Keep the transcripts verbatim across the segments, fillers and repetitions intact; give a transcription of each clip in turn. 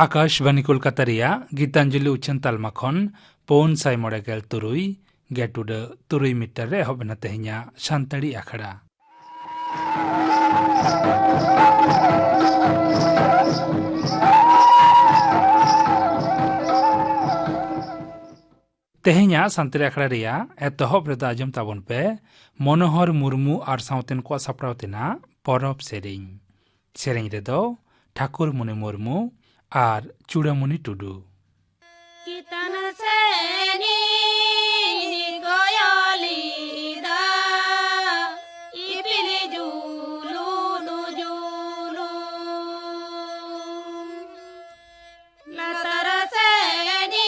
ᱟᱠᱟᱥᱵᱟᱱᱤ ᱠᱳᱞᱠᱟᱛᱟ ᱨᱮᱭᱟᱜ ᱜᱤᱛᱟᱧᱡᱚᱞᱤ ᱩᱪᱷᱟᱹᱱ ᱛᱟᱞᱢᱟ ᱠᱷᱚᱱ ᱯᱩᱱ ᱥᱟᱭ ᱢᱚᱬᱮ ᱜᱮᱞ ᱛᱩᱨᱩᱭ ᱜᱮᱴ ᱩᱰᱟᱹ ᱛᱩᱨᱩᱭ ᱢᱤᱴᱟᱨ ᱨᱮ ᱮᱦᱚᱵ ᱮᱱᱟ ᱛᱮᱦᱮᱧᱟᱜ ᱥᱟᱱᱛᱟᱲᱤ ᱟᱠᱷᱲᱟ᱾ ᱛᱮᱦᱮᱧᱟᱜ ᱥᱟᱱᱛᱟᱲᱤ ᱟᱠᱷᱲᱟ ᱨᱮᱭᱟᱜ ᱮᱛᱚᱦᱚᱵ ᱨᱮᱫᱚ ᱟᱸᱡᱚᱢ ᱛᱟᱵᱚᱱ ᱯᱮ ᱢᱚᱱᱳᱦᱚᱨ ᱢᱩᱨᱢᱩ ᱟᱨ ᱥᱟᱶᱛᱮᱱ ᱠᱚᱣᱟᱜ ᱥᱟᱯᱲᱟᱣ ᱛᱮᱱᱟᱜ ᱯᱚᱨᱚᱵᱽ ᱥᱮᱨᱮᱧ᱾ ᱥᱮᱨᱮᱧ ᱨᱮᱫᱚ ᱴᱷᱟᱹᱠᱩᱨ ᱢᱩᱱᱤ ᱢᱩᱨᱢᱩ ᱟᱨ ᱪᱩᱲᱟᱹᱢᱩᱱᱤ ᱴᱩᱰᱩ᱾ ᱪᱮᱛᱟᱱ ᱥᱮᱱᱤᱧ ᱠᱚᱭᱚᱞᱤᱫᱟ, ᱤᱯᱤᱞ ᱡᱩᱞᱩᱫ ᱡᱩᱞᱩᱫ᱾ ᱞᱟᱛᱟᱨ ᱥᱮᱱᱤᱧ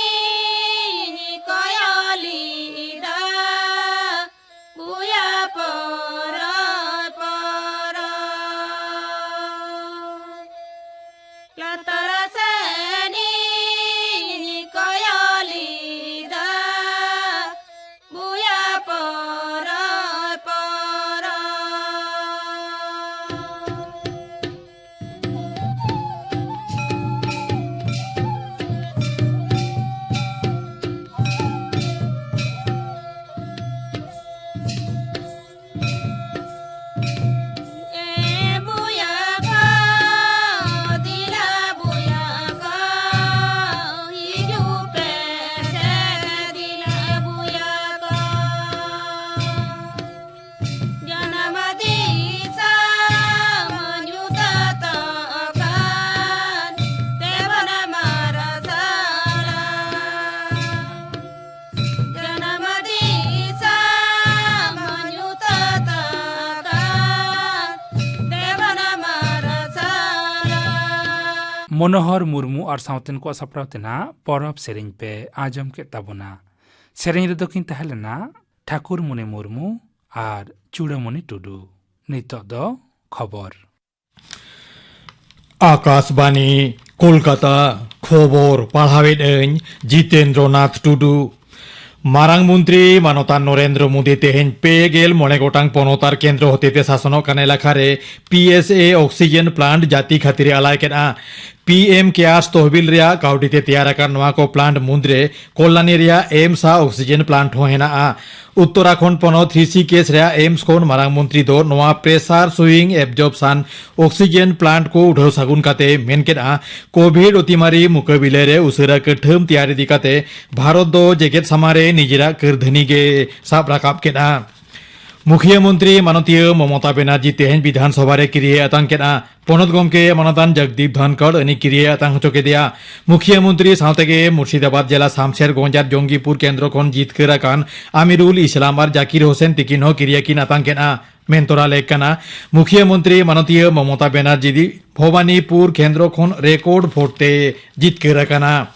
ᱠᱚᱭᱚᱞᱤᱫᱟ, ᱵᱩᱭᱟ ᱯᱚᱨᱚᱭ ᱯᱚᱨᱚᱭ᱾ ᱞᱟᱛᱟᱨ ᱥᱮᱱᱤᱧ ᱠᱚᱭᱚᱞᱤᱫᱟ, ᱵᱩᱭᱟ ᱯᱚᱨᱚᱭ ᱯᱚᱨᱚᱭ᱾ ᱮ ᱵᱩᱭᱟ ᱠᱚ, ᱫᱤᱞᱟ ᱵᱩᱭᱟ ᱠᱚ, ᱦᱤᱡᱩᱜ ᱯᱮ ᱥᱮ ᱫᱤᱞᱟ ᱵᱩᱭᱟ ᱠᱚ᱾ ᱡᱟᱱᱟᱢ ᱫᱤᱥᱚᱢ ᱧᱩᱛᱟᱹᱛ ᱟᱠᱟᱱ ᱛᱮᱵᱚᱱ ᱢᱟᱨᱥᱟᱞᱟ᱾ ᱡᱟᱱᱟᱢ ᱫᱤᱥᱚᱢ ᱧᱩᱛᱟᱹᱛ ᱟᱠᱟᱱ ᱛᱮᱵᱚᱱ ᱢᱟᱨᱥᱟᱞᱟ᱾ ᱢᱚᱱᱳᱦᱚᱨ ᱢᱩᱨᱢᱩ ᱟᱨ ᱥᱟᱶᱛᱮᱱ ᱠᱚᱣᱟᱜ ᱥᱟᱯᱲᱟᱣ ᱛᱮᱱᱟᱜ ᱯᱚᱨᱚᱵᱽ ᱥᱮᱨᱮᱧ ᱯᱮ ᱟᱸᱡᱚᱢ ᱠᱮᱫ ᱛᱟᱵᱚᱱᱟ᱾ ᱥᱮᱨᱮᱧ ᱨᱮᱫᱚ ᱠᱤᱱ ᱛᱟᱦᱮᱸ ᱞᱮᱱᱟ ᱴᱷᱟᱹᱠᱩᱨ ᱢᱩᱱᱤ ᱢᱩᱨᱢᱩ ᱟᱨ ᱪᱩᱲᱟᱹᱢᱩᱱᱤ ᱴᱩᱰᱩ᱾ ᱱᱤᱛᱚᱜ ᱫᱚ ᱠᱷᱚᱵᱚᱨ᱾ ᱟᱠᱟᱥᱵᱟᱱᱤ, ᱠᱳᱞᱠᱟᱛᱟ᱾ ᱠᱷᱚᱵᱚᱨ ᱯᱟᱲᱦᱟᱣᱮᱫ ᱟᱹᱧ ᱡᱤᱛᱮᱱᱫᱨᱚᱱᱟᱛᱷ ᱴᱩᱰᱩ᱾ ᱢᱟᱨᱟᱝ ᱢᱚᱱᱛᱨᱤ ᱢᱟᱱᱚᱛᱟᱱ ᱱᱚᱨᱮᱱᱫᱨᱚ ᱢᱳᱫᱤ ᱛᱮᱦᱮᱧ ᱯᱮ ᱜᱮᱞ ᱢᱚᱬᱮ ᱜᱚᱴᱟᱝ ᱯᱚᱱᱚᱛ ᱟᱨ ᱠᱮᱱᱫᱨᱚ ᱦᱚᱛᱮᱛᱮ ᱥᱟᱥᱚᱱᱚᱜ ᱠᱟᱱ ᱮᱞᱟᱠᱟ ᱨᱮ P S A oxygen plant ᱡᱟᱹᱛᱤ ᱠᱷᱟᱹᱛᱤᱨ ᱮ ᱟᱞᱟᱭ ᱠᱮᱫᱼᱟ᱾ ᱯᱤ ᱮᱢ ᱠᱮᱭᱟᱨᱥ ᱛᱚᱦᱵᱤᱞ ᱨᱮᱭᱟᱜ ᱠᱟᱹᱣᱰᱤ ᱛᱮ ᱛᱮᱭᱟᱨ ᱟᱠᱟᱱ ᱱᱚᱣᱟ ᱠᱚ ᱯᱞᱟᱱᱴ ᱢᱩᱫᱽᱨᱮ ᱠᱚᱞᱞᱟᱱᱤ ᱨᱮᱭᱟᱜ ᱮᱢᱥ ᱟᱜ ᱚᱠᱥᱤᱡᱮᱱ ᱯᱞᱟᱱᱴ ᱦᱚᱸ ᱦᱮᱱᱟᱜᱼᱟ᱾ ᱩᱛᱛᱚᱨᱟᱠᱷᱚᱸᱰ ᱯᱚᱱᱚᱛ ᱨᱤᱥᱤᱠᱮᱥ ᱨᱮᱭᱟᱜ ᱮᱢᱥ ᱠᱷᱚᱱ ᱢᱟᱨᱟᱝ ᱢᱚᱱᱛᱨᱤ ᱫᱚ ᱱᱚᱣᱟ ᱯᱨᱮᱥᱟᱨ ᱥᱩᱭᱤᱝ ᱮᱵᱡᱚᱨᱯᱥᱚᱱ ᱚᱠᱥᱤᱡᱮᱱ ᱯᱞᱟᱱᱴ ᱠᱚ ᱩᱰᱷᱟᱹᱣ ᱥᱟᱹᱜᱩᱱ ᱠᱟᱛᱮ ᱢᱮᱱ ᱠᱮᱫᱼᱟ, ᱠᱳᱵᱷᱤᱰ ᱚᱛᱤᱢᱟᱨᱤ ᱢᱩᱠᱟᱹᱵᱤᱞᱟᱹ ᱨᱮ ᱩᱥᱟᱹᱨᱟ ᱠᱟᱹᱴᱷᱟᱹᱢ ᱛᱮᱭᱟᱨ ᱤᱫᱤ ᱠᱟᱛᱮ ᱵᱷᱟᱨᱚᱛ ᱫᱚ ᱡᱮᱜᱮᱛ ᱥᱟᱢᱟᱝ ᱨᱮ ᱱᱤᱡᱮᱨᱟᱜ ᱠᱟᱹᱨᱫᱷᱟᱹᱱᱤ ᱜᱮ ᱥᱟᱵ ᱨᱟᱠᱟᱵ ᱠᱮᱫᱼᱟ᱾ ᱢᱩᱠᱷᱤᱭᱟᱹ ᱢᱚᱱᱛᱨᱤ ᱢᱟᱱᱚᱛᱤᱭᱟᱹ ᱢᱚᱢᱚᱛᱟ ᱵᱮᱱᱟᱨᱡᱤ ᱛᱮᱦᱮᱧ ᱵᱤᱫᱷᱟᱱ ᱥᱚᱵᱷᱟ ᱨᱮ ᱠᱤᱨᱤᱭᱟᱹ ᱟᱛᱟᱝ ᱠᱮᱫᱼᱟ᱾ ᱯᱚᱱᱚᱛ ᱜᱚᱢᱠᱮ ᱢᱟᱱᱚᱛᱟᱱ ᱡᱚᱜᱽᱫᱤᱯ ᱫᱷᱚᱱᱠᱚᱲ ᱩᱱᱤ ᱠᱤᱨᱤᱭᱟᱹ ᱟᱛᱟᱝ ᱦᱚᱪᱚ ᱠᱮᱫᱮᱭᱟ᱾ ᱢᱩᱠᱷᱤᱭᱟᱹ ᱢᱚᱱᱛᱨᱤ ᱥᱟᱶᱛᱮᱜᱮ ᱢᱩᱨᱥᱤᱫᱟᱵᱟᱫᱽ ᱡᱮᱞᱟ ᱥᱟᱢᱥᱮᱨᱜᱚᱸᱡᱽ ᱟᱨ ᱡᱚᱝᱜᱤᱯᱩᱨ ᱠᱮᱱᱫᱨᱚ ᱠᱷᱚᱱ ᱡᱤᱛᱠᱟᱹᱨ ᱟᱠᱟᱱ ᱟᱢᱤᱨᱩᱞ ᱤᱥᱞᱟᱢ ᱟᱨ ᱡᱟᱠᱤᱨ ᱦᱳᱥᱮᱱ ᱛᱤᱠᱤᱱ ᱦᱚᱸ ᱠᱤᱨᱤᱭᱟᱹ ᱠᱤᱱ ᱟᱛᱟᱝ ᱠᱮᱫᱼᱟ᱾ ᱢᱮᱱᱛᱚᱨᱟ ᱞᱮᱠ ᱠᱟᱱᱟ, ᱢᱩᱠᱷᱤᱭᱟᱹ ᱢᱚᱱᱛᱨᱤ ᱢᱟᱱᱚᱛᱤᱭᱟᱹ ᱢᱚᱢᱚᱛᱟ ᱵᱮᱱᱟᱨᱡᱤ ᱵᱷᱚᱵᱟᱱᱤᱯᱩᱨ ᱠᱮᱱᱫᱨᱚ ᱠᱷᱚᱱ ᱨᱮᱠᱚᱨᱰ ᱵᱷᱳᱴ ᱛᱮ ᱡᱤᱛᱠᱟᱹᱨ ᱟᱠᱟᱱᱟ᱾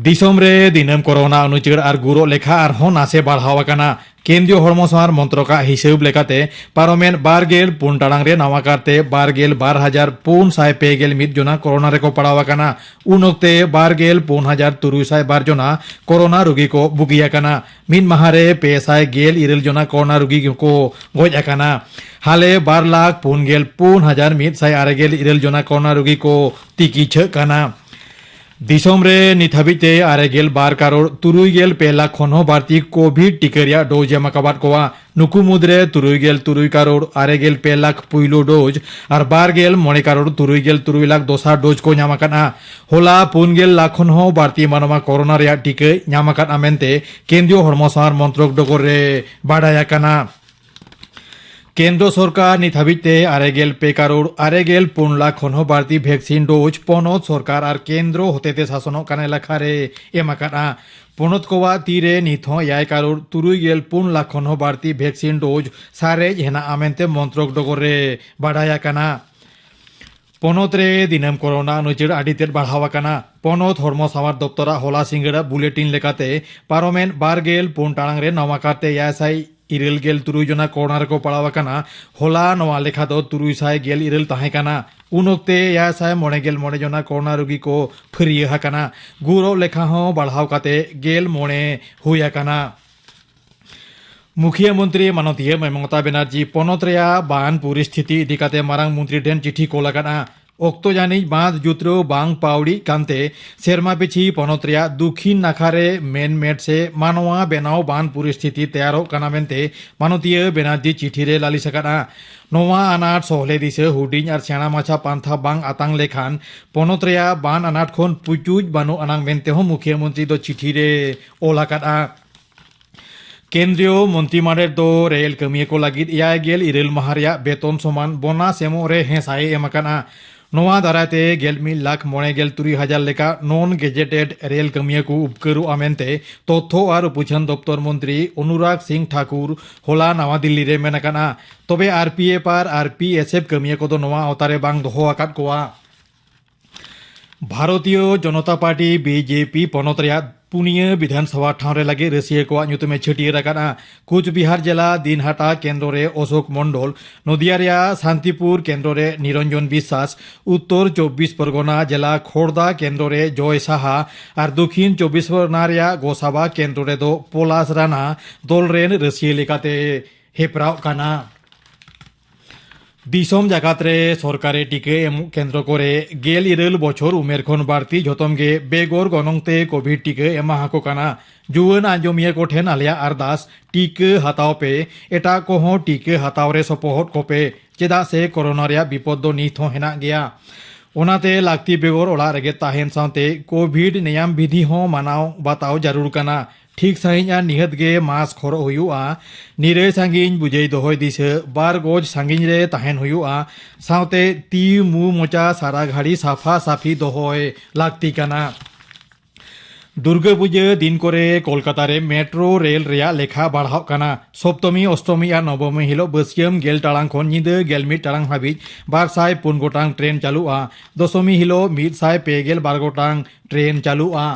ᱫᱤᱥᱚᱢ ᱨᱮ ᱫᱤᱱᱟᱹᱢ ᱠᱚᱨᱳᱱᱟ ᱩᱱᱩᱪᱟᱹᱲ ᱟᱨ ᱜᱩᱨᱚᱜ ᱞᱮᱠᱷᱟ ᱟᱨᱦᱚᱸ ᱱᱟᱥᱮ ᱵᱟᱲᱦᱟᱣ ᱟᱠᱟᱱᱟ᱾ ᱠᱮᱱᱫᱨᱤᱭᱚ ᱦᱚᱲᱢᱚ ᱥᱟᱶᱟᱨ ᱢᱚᱱᱛᱨᱚᱠᱟᱜ ᱦᱤᱥᱟᱹᱵ ᱞᱮᱠᱟᱛᱮ ᱯᱟᱨᱚᱢᱮᱱ ᱵᱟᱨ ᱜᱮᱞ ᱯᱩᱱ ᱴᱟᱲᱟᱝ ᱨᱮ ᱱᱟᱣᱟ ᱠᱟᱨᱛᱮ ᱵᱟᱨ ᱜᱮᱞ ᱵᱟᱨ ᱦᱟᱡᱟᱨ ᱯᱩᱱ ᱥᱟᱭ ᱯᱮ ᱜᱮᱞ ᱢᱤᱫ ᱡᱚᱱᱟ ᱠᱚᱨᱳᱱᱟ ᱨᱮᱠᱚ ᱯᱟᱲᱟᱣ ᱟᱠᱟᱱᱟ᱾ ᱩᱱ ᱚᱠᱛᱮ ᱵᱟᱨ ᱜᱮᱞ ᱯᱩᱱ ᱦᱟᱡᱟᱨ ᱛᱩᱨᱩᱭ ᱥᱟᱭ ᱵᱟᱨ ᱡᱚᱱᱟ ᱠᱚᱨᱳᱱᱟ ᱨᱩᱜᱤ ᱠᱚ ᱵᱩᱜᱤ ᱟᱠᱟᱱᱟ᱾ ᱢᱤᱫ ᱢᱟᱦᱟ ᱨᱮ ᱯᱮ ᱥᱟᱭ ᱜᱮᱞ ᱤᱨᱟᱹᱞ ᱡᱚᱱᱟ ᱠᱚᱨᱳᱱᱟ ᱨᱩᱜᱤ ᱠᱚ ᱜᱚᱡ ᱟᱠᱟᱱᱟ᱾ ᱦᱟᱞᱮ ᱵᱟᱨ ᱞᱟᱠᱷ ᱯᱩᱱ ᱜᱮᱞ ᱯᱩᱱ ᱦᱟᱡᱟᱨ ᱢᱤᱫ ᱥᱟᱭ ᱟᱨᱮ ᱜᱮᱞ ᱤᱨᱟᱹᱞ ᱡᱚᱱᱟ ᱠᱚᱨᱳᱱᱟ ᱨᱩᱜᱤ ᱠᱚ ᱛᱤᱠᱤᱪᱷᱟᱹᱜ ᱠᱟᱱᱟ᱾ ᱫᱤᱥᱚᱢ ᱨᱮ ᱱᱤᱛ ᱦᱟᱹᱵᱤᱡ ᱛᱮ ᱟᱨᱮ ᱜᱮᱞ ᱵᱟᱨ ᱠᱟᱨᱳᱲ ᱛᱩᱨᱩᱭ ᱜᱮᱞ ᱯᱮ ᱞᱟᱠᱷ ᱠᱷᱚᱱ ᱦᱚᱸ ᱵᱟᱹᱲᱛᱤ ᱠᱳᱵᱷᱤᱰ ᱴᱤᱠᱟᱹ ᱨᱮᱭᱟᱜ ᱰᱳᱡᱽ ᱮᱢ ᱟᱠᱟᱵᱟᱫ ᱠᱚᱣᱟ᱾ ᱱᱩᱠᱩ ᱢᱩᱫᱽᱨᱮ ᱛᱩᱨᱩᱭ ᱜᱮᱞ ᱛᱩᱨᱩᱭ ᱠᱟᱨᱳᱲ ᱟᱨᱮ ᱜᱮᱞ ᱯᱮ ᱞᱟᱠᱷ ᱯᱩᱭᱞᱩ ᱰᱳᱡᱽ ᱟᱨ ᱵᱟᱨ ᱜᱮᱞ ᱢᱚᱬᱮ ᱠᱟᱨᱳᱲ ᱛᱩᱨᱩᱭ ᱜᱮᱞ ᱛᱩᱨᱩᱭ ᱞᱟᱠᱷ ᱫᱚᱥᱟᱨ ᱰᱳᱡᱽ ᱠᱚ ᱧᱟᱢ ᱟᱠᱟᱫᱼᱟ᱾ ᱦᱚᱞᱟ ᱯᱩᱱ ᱜᱮᱞ ᱞᱟᱠᱷ ᱠᱷᱚᱱ ᱦᱚᱸ ᱵᱟᱹᱲᱛᱤ ᱢᱟᱱᱣᱟ ᱠᱚᱨᱳᱱᱟ ᱨᱮᱭᱟᱜ ᱴᱤᱠᱟᱹᱭ ᱧᱟᱢ ᱟᱠᱟᱫᱼᱟ ᱢᱮᱱᱛᱮ ᱠᱮᱱᱫᱨᱤᱭᱚ ᱦᱚᱲᱢᱚ ᱥᱟᱶᱟᱨ ᱢᱚᱱᱛᱨᱚᱠ ᱰᱚᱜᱚᱨ ᱨᱮ ᱵᱟᱰᱟᱭ ᱟᱠᱟᱱᱟ᱾ ᱠᱮᱱᱫᱨᱚ ᱥᱚᱨᱠᱟᱨ ᱱᱤᱛ ᱦᱟᱹᱵᱤᱡ ᱛᱮ ᱟᱨᱮ ᱜᱮᱞ ᱯᱮ ᱠᱟᱨᱳᱲ ᱟᱨᱮ ᱜᱮᱞ ᱯᱩᱱ ᱞᱟᱠᱷ ᱠᱷᱚᱱ ᱦᱚᱸ ᱵᱟᱹᱲᱛᱤ ᱵᱷᱮᱠᱥᱤᱱ ᱰᱳᱡᱽ ᱯᱚᱱᱚᱛ ᱥᱚᱨᱠᱟᱨ ᱟᱨ ᱠᱮᱱᱫᱨᱚ ᱦᱚᱛᱮᱛᱮ ᱥᱟᱥᱚᱱᱚᱜ ᱠᱟᱱ ᱮᱞᱟᱠᱟ ᱨᱮ ᱮᱢ ᱟᱠᱟᱫᱼᱟ᱾ ᱯᱚᱱᱚᱛ ᱠᱚᱣᱟᱜ ᱛᱤᱨᱮ ᱱᱤᱛ ᱦᱚᱸ ᱮᱭᱟᱭ ᱠᱟᱨᱳᱲ ᱛᱩᱨᱩᱭ ᱜᱮᱞ ᱯᱩᱱ ᱞᱟᱠᱷ ᱠᱷᱚᱱ ᱦᱚᱸ ᱵᱟᱹᱲᱛᱤ ᱵᱷᱮᱠᱥᱤᱱ ᱰᱳᱡᱽ ᱥᱟᱨᱮᱡ ᱦᱮᱱᱟᱜᱼᱟ ᱢᱮᱱᱛᱮ ᱢᱚᱱᱛᱨᱚᱠ ᱰᱚᱜᱚᱨ ᱨᱮ ᱵᱟᱰᱟᱭ ᱟᱠᱟᱱᱟ᱾ ᱯᱚᱱᱚᱛ ᱨᱮ ᱫᱤᱱᱟᱹᱢ ᱠᱚᱨᱳᱱᱟ ᱩᱱᱩᱪᱟᱹᱲ ᱟᱹᱰᱤ ᱛᱮᱫ ᱵᱟᱲᱦᱟᱣ ᱟᱠᱟᱱᱟ᱾ ᱯᱚᱱᱚᱛ ᱦᱚᱲᱢᱚ ᱥᱟᱶᱟᱨ ᱫᱚᱯᱛᱚᱨᱟᱜ ᱦᱚᱞᱟ ᱥᱤᱸᱜᱟᱹᱲ ᱵᱩᱞᱮᱴᱤᱱ ᱞᱮᱠᱟᱛᱮ ᱯᱟᱨᱚᱢᱮᱱ ᱵᱟᱨ ᱜᱮᱞ ᱯᱩᱱ ᱴᱟᱲᱟᱝ ᱨᱮ ᱱᱟᱣᱟ ᱠᱟᱨᱛᱮ ᱮᱭᱟᱭ ᱥᱟᱭ ᱤᱨᱟᱹᱞ ᱜᱮᱞ ᱛᱩᱨᱩᱭ ᱡᱚᱱᱟ ᱠᱚᱨᱳᱱᱟ ᱨᱮᱠᱚ ᱯᱟᱲᱟᱣ ᱟᱠᱟᱱᱟ᱾ ᱦᱚᱞᱟ ᱱᱚᱣᱟ ᱞᱮᱠᱷᱟ ᱫᱚ ᱛᱩᱨᱩᱭ ᱥᱟᱭ ᱜᱮᱞ ᱤᱨᱟᱹᱞ ᱛᱟᱦᱮᱸ ᱠᱟᱱᱟ᱾ ᱩᱱ ᱚᱠᱛᱮ ᱮᱭᱟᱭ ᱥᱟᱭ ᱢᱚᱬᱮ ᱜᱮᱞ ᱢᱚᱬᱮ ᱡᱚᱱᱟ ᱠᱚᱨᱳᱱᱟ ᱨᱩᱜᱤ ᱠᱚ ᱯᱷᱟᱹᱨᱭᱟᱹ ᱟᱠᱟᱱᱟ᱾ ᱜᱩᱨᱚᱜ ᱞᱮᱠᱷᱟ ᱦᱚᱸ ᱵᱟᱲᱦᱟᱣ ᱠᱟᱛᱮ ᱜᱮᱞ ᱢᱚᱬᱮ ᱦᱩᱭ ᱟᱠᱟᱱᱟ᱾ ᱢᱩᱠᱷᱤᱭᱟᱹ ᱢᱚᱱᱛᱨᱤ ᱢᱟᱱᱚᱛᱤᱭᱟᱹ ᱢᱚᱢᱚᱛᱟ ᱵᱮᱱᱟᱨᱡᱤ ᱯᱚᱱᱚᱛ ᱨᱮᱭᱟᱜ ᱵᱟᱱ ᱯᱚᱨᱤᱥᱛᱷᱤᱛᱤ ᱤᱫᱤ ᱠᱟᱛᱮ ᱢᱟᱨᱟᱝ ᱢᱚᱱᱛᱨᱤ ᱴᱷᱮᱱ ᱪᱤᱴᱷᱤ ᱠᱚᱞ ᱟᱠᱟᱱᱟ᱾ ᱚᱠᱛᱚ ᱡᱟᱹᱱᱤᱡ ᱵᱟᱸᱫ ᱡᱩᱛᱨᱟᱹᱣ ᱵᱟᱝ ᱯᱟᱹᱣᱲᱤᱜ ᱠᱟᱱᱛᱮ ᱥᱮᱨᱢᱟ ᱯᱤᱪᱷᱤ ᱯᱚᱱᱚᱛ ᱨᱮᱭᱟᱜ ᱫᱩᱠᱷᱤᱱ ᱱᱟᱠᱷᱟ ᱨᱮ ᱢᱮᱱ ᱢᱮᱫ ᱥᱮ ᱢᱟᱱᱣᱟ ᱵᱮᱱᱟᱣ ᱵᱟᱱ ᱯᱚᱨᱤᱥᱛᱷᱤᱛᱤ ᱛᱮᱭᱟᱨᱚᱜ ᱠᱟᱱᱟ ᱢᱮᱱᱛᱮ ᱢᱟᱱᱚᱛᱤᱭᱟᱹ ᱵᱮᱱᱟᱨᱡᱤ ᱪᱤᱴᱷᱤ ᱨᱮ ᱞᱟᱹᱞᱤᱥ ᱟᱠᱟᱫᱼᱟ᱾ ᱱᱚᱣᱟ ᱟᱱᱟᱴ ᱥᱚᱦᱞᱮ ᱫᱤᱥᱟᱹ ᱦᱩᱰᱤᱧ ᱟᱨ ᱥᱮᱬᱟ ᱢᱟᱪᱷᱟ ᱯᱟᱱᱛᱷᱟ ᱵᱟᱝ ᱟᱛᱟᱝ ᱞᱮᱠᱷᱟᱱ ᱯᱚᱱᱚᱛ ᱨᱮᱭᱟᱜ ᱵᱟᱱ ᱟᱱᱟᱴ ᱠᱷᱚᱱ ᱯᱩᱪᱩᱡ ᱵᱟᱹᱱᱩᱜ ᱟᱱᱟᱝ ᱢᱮᱱᱛᱮ ᱦᱚᱸ ᱢᱩᱠᱷᱤᱭᱟᱹ ᱢᱚᱱᱛᱨᱤ ᱫᱚ ᱪᱤᱴᱷᱤ ᱨᱮ ᱚᱞ ᱟᱠᱟᱫᱼᱟ᱾ ᱠᱮᱱᱫᱨᱤᱭᱚ ᱢᱚᱱᱛᱨᱤ ᱢᱟᱰᱮᱨ ᱫᱚ ᱨᱮᱞ ᱠᱟᱹᱢᱤᱭᱟᱹ ᱠᱚ ᱞᱟᱹᱜᱤᱫ ᱮᱭᱟᱭ ᱜᱮᱞ ᱤᱨᱟᱹᱞ ᱢᱟᱦᱟ ᱨᱮᱭᱟᱜ ᱵᱮᱛᱚᱱ ᱥᱚᱢᱟᱱ ᱵᱚᱱᱟᱥ ᱮᱢᱚᱜ ᱨᱮ ᱦᱮᱸᱥᱟᱭᱮ ᱮᱢ ᱟᱠᱟᱱᱟ᱾ ᱱᱚᱣᱟ ᱫᱟᱨᱟᱭ ᱛᱮ ᱜᱮᱞ ᱢᱤᱫ ᱞᱟᱠᱷ ᱢᱚᱬᱮ ᱜᱮᱞ ᱛᱩᱨᱩᱭ ᱦᱟᱡᱟᱨ ᱞᱮᱠᱟ ᱱᱚᱱ ᱜᱮᱡᱮᱴᱮᱰ ᱨᱮᱞ ᱠᱟᱹᱢᱤᱭᱟᱹ ᱠᱚ ᱩᱯᱠᱟᱹᱨᱚᱜᱼᱟ ᱢᱮᱱᱛᱮ ᱛᱚᱛᱛᱷᱚ ᱟᱨ ᱩᱯᱟᱹᱪᱷᱟᱹᱱ ᱫᱚᱯᱛᱚᱨ ᱢᱚᱱᱛᱨᱤ ᱚᱱᱩᱨᱟᱜᱽ ᱥᱤᱝ ᱴᱷᱟᱠᱩᱨ ᱦᱚᱞᱟ ᱱᱟᱣᱟ ᱫᱤᱞᱞᱤ ᱨᱮ ᱢᱮᱱ ᱟᱠᱟᱱᱟ᱾ ᱛᱚᱵᱮ ᱟᱨ ᱯᱤ ᱮᱯᱷ ᱟᱨ ᱟᱨ ᱯᱤ ᱮᱥ ᱮᱯᱷ ᱠᱟᱹᱢᱤᱭᱟᱹ ᱠᱚᱫᱚ ᱱᱚᱣᱟ ᱟᱣᱛᱟ ᱨᱮ ᱵᱟᱝ ᱫᱚᱦᱚ ᱟᱠᱟᱫ ᱠᱚᱣᱟ᱾ Bharatiya Janata party, B J P, ᱯᱚᱱᱚᱛ ᱨᱮᱭᱟᱜ ᱯᱩᱱᱭᱟᱹ ᱵᱤᱫᱷᱟᱱ ᱥᱚᱵᱷᱟ ᱴᱷᱟᱶ ᱨᱮ ᱞᱟᱹᱜᱤᱫ ᱨᱟᱹᱥᱤᱭᱟᱹ ᱠᱚᱣᱟᱜ ᱧᱩᱛᱩᱢᱮ ᱪᱷᱟᱹᱴᱭᱟᱹᱨ ᱟᱠᱟᱫᱼᱟ᱾ ᱠᱩᱪᱵᱤᱦᱟᱨ ᱡᱮᱞᱟ ᱫᱤᱱᱦᱟᱴᱟ ᱠᱮᱱᱫᱨᱚ ᱨᱮ ᱚᱥᱳᱠ ᱢᱚᱱᱰᱚᱞ, ᱱᱚᱫᱤᱭᱟ ᱨᱮᱭᱟᱜ ᱥᱟᱱᱛᱤᱯᱩᱨ ᱠᱮᱱᱫᱨᱚ ᱨᱮ ᱱᱤᱨᱚᱧᱡᱚᱱ ᱵᱤᱥᱥᱟᱥ, ᱩᱛᱛᱚᱨ ᱪᱚᱵᱵᱤᱥ ᱯᱚᱨᱜᱚᱱᱟ ᱡᱮᱞᱟ ᱠᱷᱳᱲᱫᱟ ᱠᱮᱱᱫᱨᱚ ᱨᱮ ᱡᱚᱭ ᱥᱟᱦᱟ ᱟᱨ ᱫᱚᱠᱷᱤᱱ ᱪᱚᱵᱵᱤᱥ ᱯᱚᱨᱜᱚᱱᱟ ᱨᱮᱭᱟᱜ ᱜᱳᱥᱟᱵᱟ ᱠᱮᱱᱫᱨᱚ ᱨᱮᱫᱚ ᱯᱚᱞᱟᱥ ᱨᱟᱱᱟ ᱫᱚᱞ ᱨᱮᱱ ᱨᱟᱹᱥᱤᱭᱟᱹ ᱞᱮᱠᱟᱛᱮ ᱦᱮᱯᱨᱟᱣ ᱠᱟᱱᱟ᱾ ᱫᱤᱥᱚᱢ ᱡᱟᱠᱟᱛ ᱨᱮ ᱥᱚᱨᱠᱟᱨᱤ ᱴᱤᱠᱟᱹ ᱮᱢᱚᱜ ᱠᱮᱱᱫᱨᱚ ᱠᱚᱨᱮ ᱜᱮᱞ ᱤᱨᱟᱹᱞ ᱵᱚᱪᱷᱚᱨ ᱩᱢᱮᱨ ᱠᱷᱚᱱ ᱵᱟᱹᱲᱛᱤ ᱡᱷᱚᱛᱚᱢ ᱜᱮ ᱵᱮᱜᱚᱨ ᱜᱚᱱᱚᱝ ᱛᱮ ᱠᱳᱵᱷᱤᱰ ᱴᱤᱠᱟᱹ ᱮᱢᱟ ᱟᱠᱚ ᱠᱟᱱᱟ᱾ ᱡᱩᱣᱟᱹᱱ ᱟᱸᱡᱚᱢᱤᱭᱟᱹ ᱠᱚ ᱴᱷᱮᱱ ᱟᱞᱮᱭᱟᱜ ᱟᱨᱫᱟᱥ, ᱴᱤᱠᱟᱹ ᱦᱟᱛᱟᱣ ᱯᱮ, ᱮᱴᱟᱜ ᱠᱚᱦᱚᱸ ᱴᱤᱠᱟᱹ ᱦᱟᱛᱟᱣ ᱨᱮ ᱥᱚᱯᱚᱦᱚᱫ ᱠᱚᱯᱮ, ᱪᱮᱫᱟᱜ ᱥᱮ ᱠᱳᱨᱳᱱᱟ ᱨᱮᱭᱟᱜ ᱵᱤᱯᱚᱫ ᱫᱚ ᱱᱤᱛ ᱦᱚᱸ ᱦᱮᱱᱟᱜ ᱜᱮᱭᱟ᱾ ᱚᱱᱟᱛᱮ ᱞᱟᱹᱠᱛᱤ ᱵᱮᱜᱚᱨ ᱚᱲᱟᱜ ᱨᱮᱜᱮ ᱛᱟᱦᱮᱱ ᱥᱟᱶᱛᱮ ᱠᱳᱵᱷᱤᱰ ᱱᱮᱭᱟᱢ ᱵᱤᱫᱷᱤ ᱦᱚᱸ ᱢᱟᱱᱟᱣ ᱵᱟᱛᱟᱣ ᱡᱟᱹᱨᱩᱲ ᱠᱟᱱᱟ᱾ ᱴᱷᱤᱠ ᱥᱟᱺᱦᱤᱡ ᱟᱨ ᱱᱤᱦᱟᱹᱛ ᱜᱮ ᱢᱟᱥᱠ ᱦᱚᱨᱚᱜ ᱦᱩᱭᱩᱜᱼᱟ᱾ ᱱᱤᱨᱟᱹᱭ ᱥᱟᱺᱜᱤᱧ ᱵᱩᱡᱟᱹᱭ ᱫᱚᱦᱚᱭ ᱫᱤᱥᱟᱹ ᱵᱟᱨ ᱜᱚᱡ ᱥᱟᱺᱜᱤᱧ ᱨᱮ ᱛᱟᱦᱮᱱ ᱦᱩᱭᱩᱜᱼᱟ᱾ ᱥᱟᱶᱛᱮ ᱛᱤ, ᱢᱩ, ᱢᱚᱪᱟ ᱥᱟᱨᱟ ᱜᱷᱟᱹᱲᱤ ᱥᱟᱯᱷᱟ ᱥᱟᱯᱷᱤ ᱫᱚᱦᱚᱭ ᱞᱟᱹᱠᱛᱤ ᱠᱟᱱᱟ᱾ ᱫᱩᱨᱜᱟᱹ ᱯᱩᱡᱟᱹ ᱫᱤᱱ ᱠᱚᱨᱮ ᱠᱳᱞᱠᱟᱛᱟ ᱨᱮ ᱢᱮᱴᱨᱳ ᱨᱮᱞ ᱨᱮᱭᱟᱜ ᱞᱮᱠᱷᱟ ᱵᱟᱲᱦᱟᱜ ᱠᱟᱱᱟ᱾ ᱥᱚᱯᱛᱚᱢᱤ, ᱚᱥᱴᱚᱢᱤ ᱟᱨ ᱱᱚᱵᱚᱢᱤ ᱦᱤᱞᱳᱜ ᱵᱟᱹᱥᱭᱟᱹᱢ ᱜᱮᱞ ᱴᱟᱲᱟᱝ ᱠᱷᱚᱱ ᱧᱤᱫᱟᱹ ᱜᱮᱞ ᱢᱤᱫ ᱴᱟᱲᱟᱝ ᱦᱟᱹᱵᱤᱡ ᱵᱟᱨ ᱥᱟᱭ ᱯᱩᱱ ᱜᱚᱴᱟᱝ ᱴᱨᱮᱱ ᱪᱟᱹᱞᱩᱜᱼᱟ᱾ ᱫᱚᱥᱚᱢᱤ ᱦᱤᱞᱳᱜ ᱢᱤᱫ ᱥᱟᱭ ᱯᱮ ᱜᱮᱞ ᱵᱟᱨ ᱜᱚᱴᱟᱝ ᱴᱨᱮᱱ ᱪᱟᱹᱞᱩᱜᱼᱟ᱾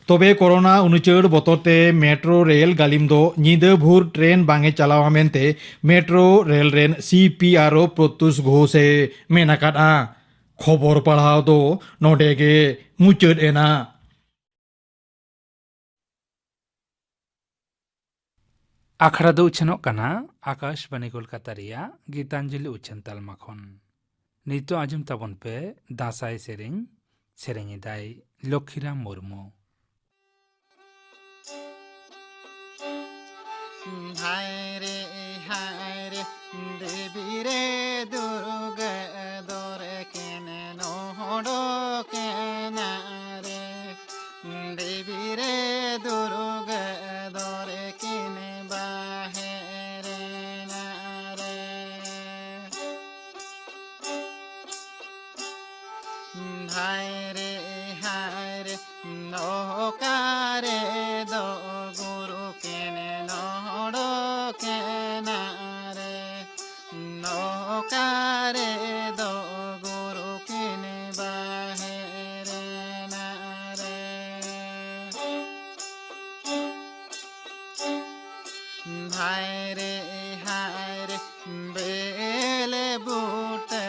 ᱛᱚᱵᱮ ᱠᱳᱨᱳᱱᱟ ᱩᱱᱩᱪᱟᱹᱲ ᱵᱚᱛᱚᱨ ᱛᱮ ᱢᱮᱴᱨᱳ ᱨᱮᱞ ᱜᱟᱹᱞᱤᱢ ᱫᱚ ᱧᱤᱫᱟᱹ ᱵᱷᱳᱨ ᱴᱨᱮᱱ ᱵᱟᱝ ᱮ ᱪᱟᱞᱟᱣᱟ ᱢᱮᱱᱛᱮ ᱢᱮᱴᱨᱳ ᱨᱮᱞ ᱨᱮᱱ ᱥᱤ ᱯᱤ ᱟᱨ ᱳ ᱯᱨᱚᱛᱩᱥ ᱜᱷᱳᱥ ᱮ ᱢᱮᱱ ᱟᱠᱟᱫᱼᱟ᱾ ᱠᱷᱚᱵᱚᱨ ᱯᱟᱲᱦᱟᱣ ᱫᱚ ᱱᱚᱰᱮ ᱜᱮ ᱢᱩᱪᱟᱹᱫ ᱮᱱᱟ᱾ ᱟᱠᱷᱲᱟ ᱫᱚ ᱩᱪᱷᱟᱹᱱᱚᱜ ᱠᱟᱱᱟ ᱟᱠᱟᱥᱵᱟᱱᱤ ᱠᱳᱞᱠᱟᱛᱟ ᱨᱮᱭᱟᱜ ᱜᱤᱛᱟᱧᱡᱚᱞᱤ ᱩᱪᱷᱟᱹᱱ ᱛᱟᱞᱢᱟ ᱠᱷᱚᱱ᱾ ᱱᱤᱛᱚᱜ ᱟᱸᱡᱚᱢ ᱛᱟᱵᱚᱱ ᱯᱮ ᱫᱟᱸᱥᱟᱭ ᱥᱮᱨᱮᱧ᱾ ᱥᱮᱨᱮᱧ ᱮᱫᱟᱭ ᱞᱚᱠᱷᱤᱨᱟᱢ ᱢᱩᱨᱢᱩ᱾ ᱦᱟᱭ ᱨᱮ, ᱦᱟᱭ ᱨᱮ, ᱫᱮᱵᱤ ᱨᱮ ᱫᱩᱨᱜᱟ ᱫᱚᱨ ᱠᱤᱱ ᱱᱚᱰᱚᱠᱮᱱᱟ ᱨᱮ᱾ ᱫᱮᱵᱤ ᱨᱮ ᱫᱩᱨᱜᱟ ᱫᱚᱨ ᱠᱤᱱ ᱵᱟᱦᱮᱨᱮᱱᱟ ᱨᱮ᱾ ᱦᱟᱭ ᱨᱮ, ᱦᱟᱭ ᱨᱮ, ᱱᱚᱠᱟ ᱨᱮ ᱫᱚ ᱜᱩᱨᱩ ᱠᱤᱱ ᱱᱚᱰᱚᱠᱮᱱᱟ ᱨᱮ᱾ ᱱᱚᱠᱟ ᱨᱮ ᱫᱚ ᱜᱩᱨᱩ ᱠᱤᱱ ᱵᱟᱦᱮᱨᱮᱱᱟ ᱨᱮ᱾ ᱦᱟᱭ ᱨᱮ, ᱦᱟᱭ ᱨᱮ, ᱵᱮᱞᱮ ᱵᱩᱴᱟᱹ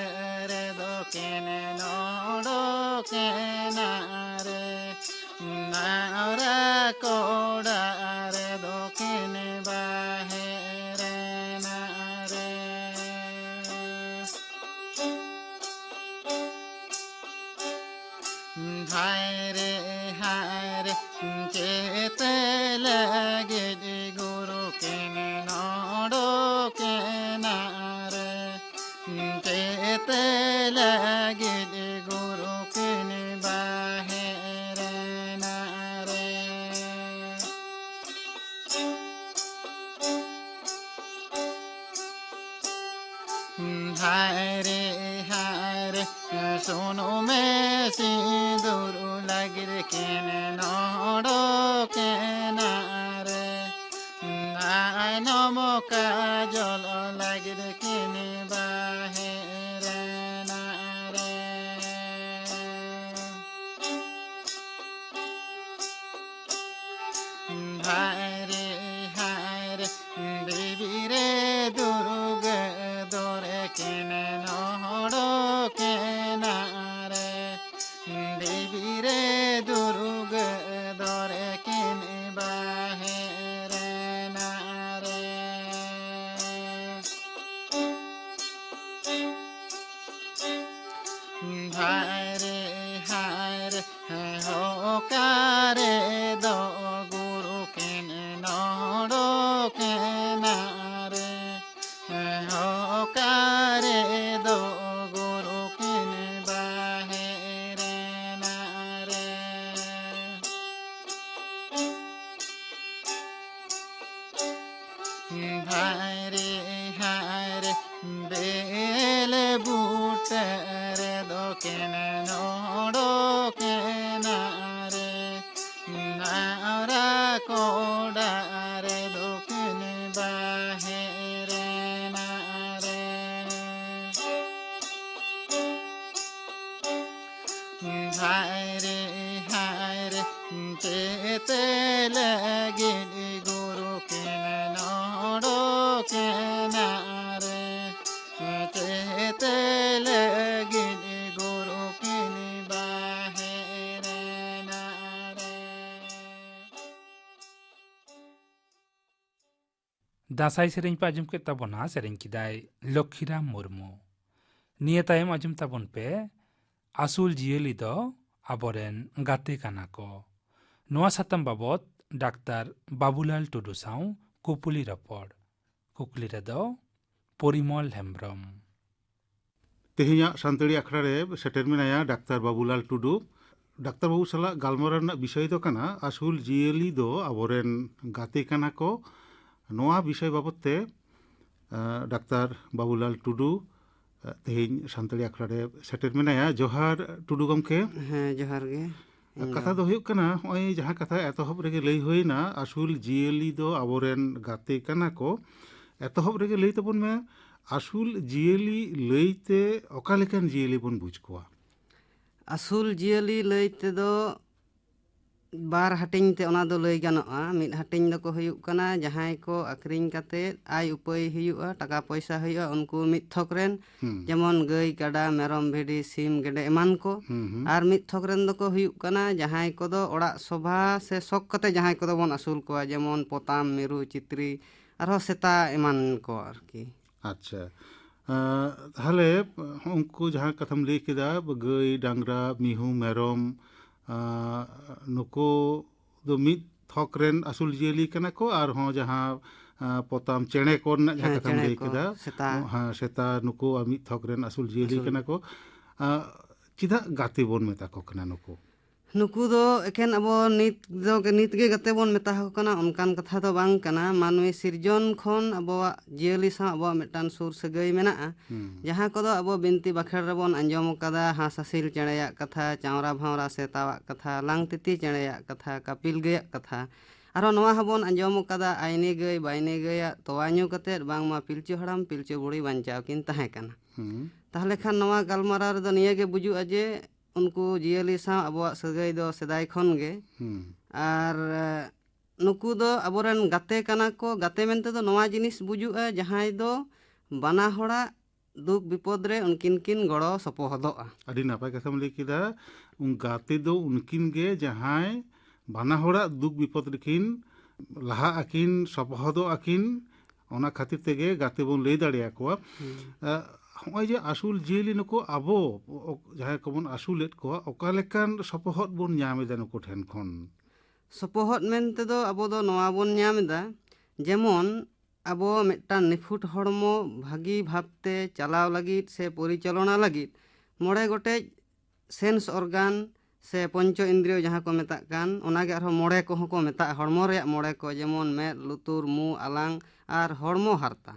ᱨᱮᱫᱚ ᱠᱤᱱ ᱱᱚᱰᱚᱠᱮᱱᱟ ᱨᱮ᱾ ᱱᱟᱣᱨᱟ ᱠᱚᱲᱟ ᱨᱮᱫᱚ ᱠᱤᱱ ᱵᱟᱦᱮᱨᱮᱱᱟ ᱨᱮ᱾ ᱦᱟᱭ ᱨᱮ, ᱦᱟᱭ ᱨᱮ, ᱪᱮᱫ ᱞᱟᱹᱜᱤᱫ ᱜᱩᱨᱩ ᱠᱤᱱ ᱱᱚᱰᱚᱠᱮᱱᱟ ᱨᱮ? ᱪᱮᱫ ᱞᱟᱹᱜᱤᱫ ᱜᱩᱨᱩ ᱠᱤᱱ ᱵᱟᱦᱮᱨᱮᱱᱟ ᱨᱮ? ᱦᱟᱭ ᱨᱮ, ᱦᱟᱭ ᱨᱮ, ᱥᱩᱱᱩᱢ ᱥᱤᱸᱫᱩᱨ ᱞᱟᱹᱜᱤᱫ ᱠᱤᱱ ᱱᱚᱰᱚᱠᱮᱱᱟ ᱨᱮ᱾ ᱟᱭᱱᱚᱢ ᱠᱟᱡᱚᱞ ᱞᱟᱹᱜᱤᱫ ᱠᱤᱱ ᱵᱟᱦᱮᱨᱮᱱᱟ ᱨᱮ᱾ ᱱᱚᱰᱚᱠᱮᱱᱟ ᱨᱮ, ᱰᱤᱵᱤ ᱨᱮ ᱫᱩᱨᱩᱜᱟᱹ ᱫᱚᱨᱮ ᱠᱤᱱ ᱵᱟᱦᱮᱨᱮᱱᱟ ᱨᱮ᱾ ᱦᱟᱭ ᱨᱮ, ᱦᱟᱭ ᱨᱮ, ᱦᱚᱠᱟᱨᱮ ᱫᱚ ᱜᱩᱨᱩ ᱠᱤᱱ ᱱᱚᱰᱚᱠᱮᱱᱟ ᱨᱮ᱾ ᱚᱠᱟᱨᱮ ᱫᱚ ᱜᱩᱨᱩ ᱠᱤᱱ ᱵᱟᱦᱮᱨᱮᱱᱟ ᱨᱮ᱾ ᱦᱟᱭ ᱨᱮ, ᱦᱟᱭ ᱨᱮ, ᱵᱮᱞ ᱵᱩᱴᱟᱹ ᱨᱮᱫᱚ ᱠᱤᱱ ᱱᱚᱰᱚᱠᱮᱱᱟ ᱨᱮ᱾ ᱱᱟᱣᱨᱟ ᱠᱚᱰᱟ ᱨᱮ ᱫᱚᱠᱤᱱ ᱵᱟᱦᱮᱨᱮᱱᱟ ᱨᱮ᱾ ᱦᱟᱭ ᱨᱮ, ᱦᱟᱭ ᱨᱮ, ᱪᱮᱫ ᱞᱟᱹᱜᱤᱫ ᱜᱩᱨᱩ ᱠᱤᱱ ᱱᱚᱰᱚᱠᱮᱱᱟ ᱨᱮ? ᱪᱮᱫ ᱞᱟᱹᱜᱤᱫ ᱜᱩᱨᱩ ᱠᱤᱱ ᱵᱟᱦᱮᱨᱮᱱᱟ ᱨᱮ? ᱫᱟᱸᱥᱟᱭ ᱥᱮᱨᱮᱧ ᱯᱮ ᱟᱸᱡᱚᱢ ᱠᱮᱫ ᱛᱟᱵᱚᱱᱟ, ᱥᱮᱨᱮᱧ ᱠᱮᱫᱟᱭ ᱞᱚᱠᱠᱷᱤᱨᱟᱢ ᱢᱩᱨᱢᱩ᱾ ᱱᱤᱭᱟᱹ ᱛᱟᱭᱚᱢ ᱟᱸᱡᱚᱢ ᱛᱟᱵᱚᱱ ᱯᱮ, ᱟᱹᱥᱩᱞ ᱡᱤᱭᱟᱹᱞᱤ ᱫᱚ ᱟᱵᱚᱨᱮᱱ ᱜᱟᱛᱮ ᱠᱟᱱᱟ ᱠᱚ᱾ ᱱᱚᱣᱟ ᱥᱟᱛᱟᱢ ᱵᱟᱵᱚᱛ ᱰᱟᱠᱛᱟᱨ ᱵᱟᱵᱩᱞᱟᱞ ᱴᱩᱰᱩ ᱥᱟᱶ ᱠᱩᱯᱩᱞᱤ ᱨᱚᱯᱚᱲ᱾ ᱠᱩᱠᱞᱤ ᱨᱮᱫᱚ ᱯᱚᱨᱤᱢᱚᱞ ᱦᱮᱢᱵᱽᱨᱚᱢ᱾ ᱛᱮᱦᱮᱧᱟᱜ ᱥᱟᱱᱛᱟᱲᱤ ᱟᱠᱷᱲᱟ ᱨᱮ ᱥᱮᱴᱮᱨ ᱢᱮᱱᱟᱭᱟ ᱰᱟᱠᱛᱟᱨ ᱵᱟᱵᱩᱞᱟᱞ ᱴᱩᱰᱩ᱾ ᱰᱟᱠᱛᱟᱨ ᱵᱟᱵᱩ ᱥᱟᱞᱟᱜ ᱜᱟᱞᱢᱟᱨᱟᱣ ᱨᱮᱱᱟᱜ ᱵᱤᱥᱚᱭ ᱫᱚ ᱠᱟᱱᱟ, ᱟᱹᱥᱩᱞ ᱡᱤᱭᱟᱹᱞᱤ ᱫᱚ ᱟᱵᱚᱨᱮᱱ ᱜᱟᱛᱮ ᱠᱟᱱᱟ ᱠᱚ᱾ ᱱᱚᱣᱟ ᱵᱤᱥᱚᱭ ᱵᱟᱵᱚᱛ ᱛᱮ, ᱟᱸ, ᱰᱟᱠᱛᱟᱨ ᱵᱟᱵᱩᱞᱟᱞ ᱴᱩᱰᱩ, ᱟᱸ, ᱛᱮᱦᱮᱧ ᱥᱟᱱᱛᱟᱲᱤ ᱟᱠᱷᱲᱟ ᱨᱮ ᱥᱮᱴᱮᱨ ᱢᱮᱱᱟᱭᱟ᱾ ᱡᱚᱦᱟᱨ, ᱴᱩᱰᱩ ᱜᱚᱢᱠᱮ᱾ ᱦᱮᱸ, ᱡᱚᱦᱟᱨ ᱜᱮ᱾ ᱤᱧ ᱠᱟᱛᱷᱟ ᱫᱚ᱾ ᱫᱚ ᱦᱩᱭᱩᱜ ᱠᱟᱱᱟ, ᱱᱚᱜᱼᱚᱭ ᱡᱟᱦᱟᱸ ᱠᱟᱛᱷᱟ ᱮᱛᱚᱦᱚᱵ ᱨᱮᱜᱮ ᱞᱟᱹᱭ ᱦᱩᱭᱱᱟ, ᱟᱹᱥᱩᱞ ᱡᱤᱭᱟᱹᱞᱤ ᱫᱚ ᱟᱵᱚᱨᱮᱱ ᱜᱟᱛᱮ ᱠᱟᱱᱟ ᱠᱚ᱾ ᱮᱛᱚᱦᱚᱵ ᱨᱮᱜᱮ ᱞᱟᱹᱭ ᱛᱟᱵᱚᱱ ᱢᱮ, ᱟᱹᱥᱩᱞ ᱡᱤᱭᱟᱹᱞᱤ ᱞᱟᱹᱭᱛᱮ ᱚᱠᱟ ᱞᱮᱠᱟᱱ ᱡᱤᱭᱟᱹᱞᱤ ᱵᱚᱱ ᱵᱩᱡᱽ ᱠᱚᱣᱟ? ᱟᱹᱥᱩᱞ ᱡᱤᱭᱟᱹᱞᱤ ᱞᱟᱹᱭ ᱛᱮᱫᱚ ᱵᱟᱨ ᱦᱟᱹᱴᱤᱧ ᱛᱮ ᱚᱱᱟ ᱫᱚ ᱞᱟᱹᱭ ᱜᱟᱱᱚᱜᱼᱟ᱾ ᱢᱤᱫ ᱦᱟᱹᱴᱤᱧ ᱫᱚᱠᱚ ᱦᱩᱭᱩᱜ ᱠᱟᱱᱟ ᱡᱟᱦᱟᱸᱭ ᱠᱚ ᱟᱹᱠᱷᱨᱤᱧ ᱠᱟᱛᱮᱫ ᱟᱭ ᱩᱯᱟᱹᱭ ᱦᱩᱭᱩᱜᱼᱟ, ᱴᱟᱠᱟ ᱯᱚᱭᱥᱟ ᱦᱩᱭᱩᱜᱼᱟ, ᱩᱱᱠᱩ ᱢᱤᱫ ᱛᱷᱚᱠ ᱨᱮᱱ, ᱦᱩᱸ᱾ ᱡᱮᱢᱚᱱ ᱜᱟᱹᱭ, ᱠᱟᱰᱟ, ᱢᱮᱨᱚᱢ, ᱵᱷᱤᱰᱤ, ᱥᱤᱢ, ᱜᱮᱰᱮ ᱮᱢᱟᱱ ᱠᱚ᱾ ᱦᱩᱸ, ᱦᱩᱸ᱾ ᱟᱨ ᱢᱤᱫ ᱛᱷᱚᱠ ᱨᱮᱱ ᱫᱚᱠᱚ ᱦᱩᱭᱩᱜ ᱠᱟᱱᱟ ᱡᱟᱦᱟᱸᱭ ᱠᱚᱫᱚ ᱚᱲᱟᱜ ᱥᱚᱵᱷᱟ ᱥᱮ ᱥᱚᱠ ᱠᱟᱛᱮ ᱡᱟᱦᱟᱸᱭ ᱠᱚᱫᱚ ᱵᱚᱱ ᱟᱹᱥᱩᱞ ᱠᱚᱣᱟ, ᱡᱮᱢᱚᱱ ᱯᱚᱛᱟᱢ, ᱢᱤᱨᱩ, ᱪᱤᱛᱨᱤ, ᱟᱨᱦᱚᱸ ᱥᱮᱛᱟ ᱮᱢᱟᱱ ᱠᱚ ᱟᱨᱠᱤ᱾ ᱟᱪᱪᱷᱟ᱾ ᱟᱸ, ᱛᱟᱦᱞᱮ ᱩᱱᱠᱩ ᱡᱟᱦᱟᱸ ᱠᱟᱛᱷᱟᱢ ᱞᱟᱹᱭ ᱠᱮᱫᱟ, ᱜᱟᱹᱭ, ᱰᱟᱝᱨᱟ, ᱢᱤᱦᱩ, ᱢᱮᱨᱚᱢ, ᱟᱸ, ᱱᱩᱠᱩ ᱫᱚ ᱢᱤᱫ ᱛᱷᱚᱠ ᱨᱮᱱ ᱟᱹᱥᱩᱞ ᱡᱤᱭᱟᱹᱞᱤ ᱠᱟᱱᱟ ᱠᱚ, ᱟᱨᱦᱚᱸ ᱡᱟᱦᱟᱸ, ᱟᱸ, ᱯᱚᱛᱟᱢ ᱪᱮᱬᱮ ᱠᱚ ᱨᱮᱱᱟᱜ ᱡᱟᱦᱟᱸ ᱦᱮᱸ, ᱠᱟᱛᱷᱟᱢ ᱪᱮᱬᱮ ᱞᱟᱹᱭ ᱠᱚ, ᱠᱮᱫᱟ, ᱥᱮᱛᱟ᱾ ᱦᱮᱸ, ᱥᱮᱛᱟ, ᱱᱩᱠᱩ ᱟᱨ ᱢᱤᱫ ᱛᱷᱚᱠ ᱨᱮᱱ ᱟᱹᱥᱩᱞ ᱡᱤᱭᱟᱹᱞᱤ ᱟᱹᱥᱩᱞ᱾ ᱠᱟᱱᱟ ᱠᱚ᱾ ᱟᱸ, ᱪᱮᱫᱟᱜ ᱜᱟᱛᱮ ᱵᱚᱱ ᱢᱮᱛᱟ ᱠᱚ ᱠᱟᱱᱟ ᱱᱩᱠᱩ? ᱱᱩᱠᱩ ᱫᱚ ᱮᱠᱷᱮᱱ ᱟᱵᱚ ᱱᱤᱛ ᱫᱚ, ᱱᱤᱛ ᱜᱮ ᱜᱟᱛᱮ ᱵᱚᱱ ᱢᱮᱛᱟ ᱟᱠᱚ ᱠᱟᱱᱟ, ᱚᱱᱠᱟᱱ ᱠᱟᱛᱷᱟ ᱫᱚ ᱵᱟᱝ ᱠᱟᱱᱟ᱾ ᱢᱟᱹᱱᱢᱤ ᱥᱤᱨᱡᱚᱱ ᱠᱷᱚᱱ ᱟᱵᱚᱣᱟᱜ ᱡᱤᱭᱟᱹᱞᱤ ᱥᱟᱶ ᱟᱵᱚᱣᱟᱜ ᱢᱤᱫᱴᱟᱝ ᱥᱩᱨ ᱥᱟᱹᱜᱟᱹᱭ ᱢᱮᱱᱟᱜᱼᱟ, ᱦᱩᱸ᱾ ᱡᱟᱦᱟᱸ ᱠᱚᱫᱚ ᱟᱵᱚ ᱵᱤᱱᱛᱤ ᱵᱟᱠᱷᱮᱲ ᱨᱮᱵᱚᱱ ᱟᱸᱡᱚᱢ ᱟᱠᱟᱫᱟ, ᱦᱟᱸᱥ ᱦᱟᱹᱥᱤᱞ ᱪᱮᱬᱮᱭᱟᱜ ᱠᱟᱛᱷᱟ, ᱪᱟᱣᱨᱟ ᱵᱷᱟᱶᱨᱟ ᱥᱮᱛᱟᱣᱟᱜ ᱠᱟᱛᱷᱟ, ᱞᱟᱝ ᱛᱤᱛᱤ ᱪᱮᱬᱮᱭᱟᱜ ᱠᱟᱛᱷᱟ, ᱠᱟᱯᱤᱞ ᱜᱟᱹᱭᱟᱜ ᱠᱟᱛᱷᱟ᱾ ᱟᱨᱦᱚᱸ ᱱᱚᱣᱟ ᱦᱚᱸᱵᱚᱱ ᱟᱸᱡᱚᱢ ᱟᱠᱟᱫᱟ, ᱟᱭᱱᱤ ᱜᱟᱹᱭ ᱵᱟᱭᱱᱤ ᱜᱟᱹᱭᱟᱜ ᱛᱚᱣᱟ ᱧᱩ ᱠᱟᱛᱮᱫ ᱵᱟᱝᱢᱟ ᱯᱤᱞᱪᱩ ᱦᱟᱲᱟᱢ ᱯᱤᱞᱪᱩ ᱵᱩᱲᱦᱤ ᱵᱟᱧᱪᱟᱣ ᱠᱤᱱ ᱛᱟᱦᱮᱸ ᱠᱟᱱᱟ᱾ ᱦᱩᱸ᱾ ᱛᱟᱦᱚᱞᱮ ᱠᱷᱟᱱ ᱱᱚᱣᱟ ᱜᱟᱞᱢᱟᱨᱟᱣ ᱨᱮᱫᱚ ᱱᱤᱭᱟᱹ ᱜᱮ ᱵᱩᱡᱩᱜᱼᱟ ᱡᱮ ᱩᱱᱠᱩ ᱡᱤᱭᱟᱹᱞᱤ ᱥᱟᱶ ᱟᱵᱚᱣᱟᱜ ᱥᱟᱹᱜᱟᱹᱭ ᱫᱚ ᱥᱮᱫᱟᱭ ᱠᱷᱚᱱ ᱜᱮ᱾ ᱦᱩᱸ᱾ ᱟᱨ, ᱮ, ᱱᱩᱠᱩ ᱫᱚ ᱟᱵᱚᱨᱮᱱ ᱜᱟᱛᱮ ᱠᱟᱱᱟ ᱠᱚ᱾ ᱜᱟᱛᱮ ᱢᱮᱱᱛᱮ ᱫᱚ ᱱᱚᱣᱟ ᱡᱤᱱᱤᱥ ᱵᱩᱡᱩᱜᱼᱟ, ᱡᱟᱦᱟᱸᱭ ᱫᱚ ᱵᱟᱱᱟ ᱦᱚᱲᱟᱜ ᱫᱩᱠ ᱵᱤᱯᱚᱫ ᱨᱮ ᱩᱱᱠᱤᱱ ᱠᱤᱱ ᱜᱚᱲᱚ ᱥᱚᱯᱚᱦᱚᱫᱚᱜᱼᱟ᱾ ᱟᱹᱰᱤ ᱱᱟᱯᱟᱭ ᱠᱟᱛᱷᱟᱢ ᱞᱟᱹᱭ ᱠᱮᱫᱟ᱾ ᱩᱱ ᱜᱟᱛᱮ ᱫᱚ ᱩᱱᱠᱤᱱ ᱜᱮ ᱡᱟᱦᱟᱸᱭ ᱵᱟᱱᱟ ᱦᱚᱲᱟᱜ ᱫᱩᱠ ᱵᱤᱯᱚᱫ ᱨᱮᱠᱤᱱ ᱞᱟᱦᱟᱜ ᱟᱹᱠᱤᱱ, ᱥᱚᱯᱚᱦᱚᱫᱚᱜ ᱟᱹᱠᱤᱱ, ᱚᱱᱟ ᱠᱷᱟᱹᱛᱤᱨ ᱛᱮᱜᱮ ᱜᱟᱛᱮ ᱵᱚᱱ ᱞᱟᱹᱭ ᱫᱟᱲᱮᱭᱟᱠᱚᱣᱟ᱾ ᱦᱩᱸ᱾ ᱟᱸ, ᱦᱚᱸᱜᱼᱚᱭ ᱡᱮ ᱟᱹᱥᱩᱞ ᱡᱤᱭᱟᱹᱞᱤ ᱱᱩᱠᱩ ᱟᱵᱚ ᱚ-, ᱡᱟᱦᱟᱸᱭ ᱠᱚᱵᱚᱱ ᱟᱹᱥᱩᱞᱮᱫ ᱠᱚᱣᱟ, ᱚᱠᱟ ᱞᱮᱠᱟᱱ ᱥᱚᱯᱚᱦᱚᱫ ᱵᱚᱱ ᱧᱟᱢ ᱮᱫᱟ ᱱᱩᱠᱩ ᱴᱷᱮᱱ ᱠᱷᱚᱱ? ᱥᱚᱯᱚᱦᱚᱫ ᱢᱮᱱᱛᱮ ᱫᱚ ᱟᱵᱚ ᱫᱚ ᱱᱚᱣᱟ ᱵᱚᱱ ᱧᱟᱢ ᱮᱫᱟ, ᱡᱮᱢᱚᱱ ᱟᱵᱚ ᱢᱤᱫᱴᱟᱝ ᱱᱤᱯᱷᱩᱴ ᱦᱚᱲᱢᱚ ᱵᱷᱟᱹᱜᱤ ᱵᱷᱟᱵᱽᱛᱮ ᱪᱟᱞᱟᱣ ᱞᱟᱹᱜᱤᱫ ᱥᱮ ᱯᱚᱨᱤᱪᱟᱞᱚᱱᱟ ᱞᱟᱹᱜᱤᱫ ᱢᱚᱬᱮ ᱜᱚᱴᱮᱡ ᱥᱮᱱᱥ ᱚᱨᱜᱟᱱ ᱥᱮ ᱯᱚᱧᱪᱚ ᱤᱱᱫᱨᱤᱭᱚ ᱡᱟᱦᱟᱸ ᱠᱚ ᱢᱮᱛᱟᱜ ᱠᱟᱱ, ᱚᱱᱟᱜᱮ ᱟᱨᱦᱚᱸ ᱢᱚᱬᱮ ᱠᱚᱦᱚᱸ ᱠᱚ ᱢᱮᱛᱟᱜᱼᱟ, ᱦᱚᱲᱢᱚ ᱨᱮᱭᱟᱜ ᱢᱚᱬᱮ ᱠᱚ, ᱡᱮᱢᱚᱱ ᱢᱮᱫ, ᱞᱩᱛᱩᱨ, ᱢᱩ, ᱟᱞᱟᱝ ᱟᱨ ᱦᱚᱲᱢᱚ ᱦᱟᱨᱛᱟ᱾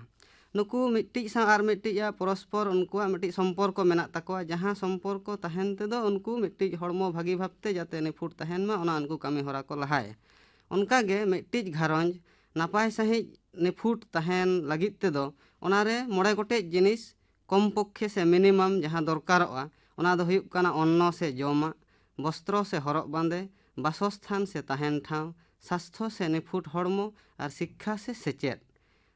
ᱱᱩᱠᱩ ᱢᱤᱫᱴᱤᱡ ᱥᱟᱶ ᱟᱨ ᱢᱤᱫᱴᱤᱡ ᱟᱜ ᱯᱚᱨᱚᱥᱯᱚᱨ ᱩᱱᱠᱩᱣᱟᱜ ᱢᱤᱫᱴᱤᱡ ᱥᱚᱢᱯᱚᱨᱠᱚ ᱢᱮᱱᱟᱜ ᱛᱟᱠᱚᱣᱟ, ᱡᱟᱦᱟᱸ ᱥᱚᱢᱯᱚᱨᱠᱚ ᱛᱟᱦᱮᱱ ᱛᱮᱫᱚ ᱩᱱᱠᱩ ᱢᱤᱫᱴᱤᱡ ᱦᱚᱲᱢᱚ ᱵᱷᱟᱹᱜᱤ ᱵᱷᱟᱵᱽᱛᱮ ᱡᱟᱛᱮ ᱱᱤᱯᱷᱩᱴ ᱛᱟᱦᱮᱱ ᱢᱟ, ᱚᱱᱟ ᱩᱱᱠᱩ ᱠᱟᱹᱢᱤ ᱦᱚᱨᱟ ᱠᱚ ᱞᱟᱦᱟᱭᱟ᱾ ᱚᱱᱠᱟᱜᱮ ᱢᱤᱫᱴᱤᱡ ᱜᱷᱟᱨᱚᱸᱡᱽ ᱱᱟᱯᱟᱭ ᱥᱟᱺᱦᱤᱡ ᱱᱤᱯᱷᱩᱴ ᱛᱟᱦᱮᱱ ᱞᱟᱹᱜᱤᱫ ᱛᱮᱫᱚ ᱚᱱᱟᱨᱮ ᱢᱚᱬᱮ ᱜᱚᱴᱮᱡ ᱡᱤᱱᱤᱥ ᱠᱚᱢ ᱯᱚᱠᱠᱷᱮ ᱥᱮ ᱢᱤᱱᱤᱢᱟᱢ ᱡᱟᱦᱟᱸ ᱫᱚᱨᱠᱟᱨᱚᱜᱼᱟ, ᱚᱱᱟ ᱫᱚ ᱦᱩᱭᱩᱜ ᱠᱟᱱᱟ ᱚᱱᱱᱚ ᱥᱮ ᱡᱚᱢᱟᱜ, ᱵᱚᱥᱛᱨᱚ ᱥᱮ ᱦᱚᱨᱚᱜ ᱵᱟᱸᱫᱮ, ᱵᱟᱥᱚᱥᱛᱷᱟᱱ ᱥᱮ ᱛᱟᱦᱮᱱ ᱴᱷᱟᱶ, ᱥᱟᱥᱛᱷᱚ ᱥᱮ ᱱᱤᱯᱷᱩᱴ ᱦᱚᱲᱢᱚ, ᱟᱨ ᱥᱤᱠᱠᱷᱟ ᱥᱮ ᱥᱮᱪᱮᱫ᱾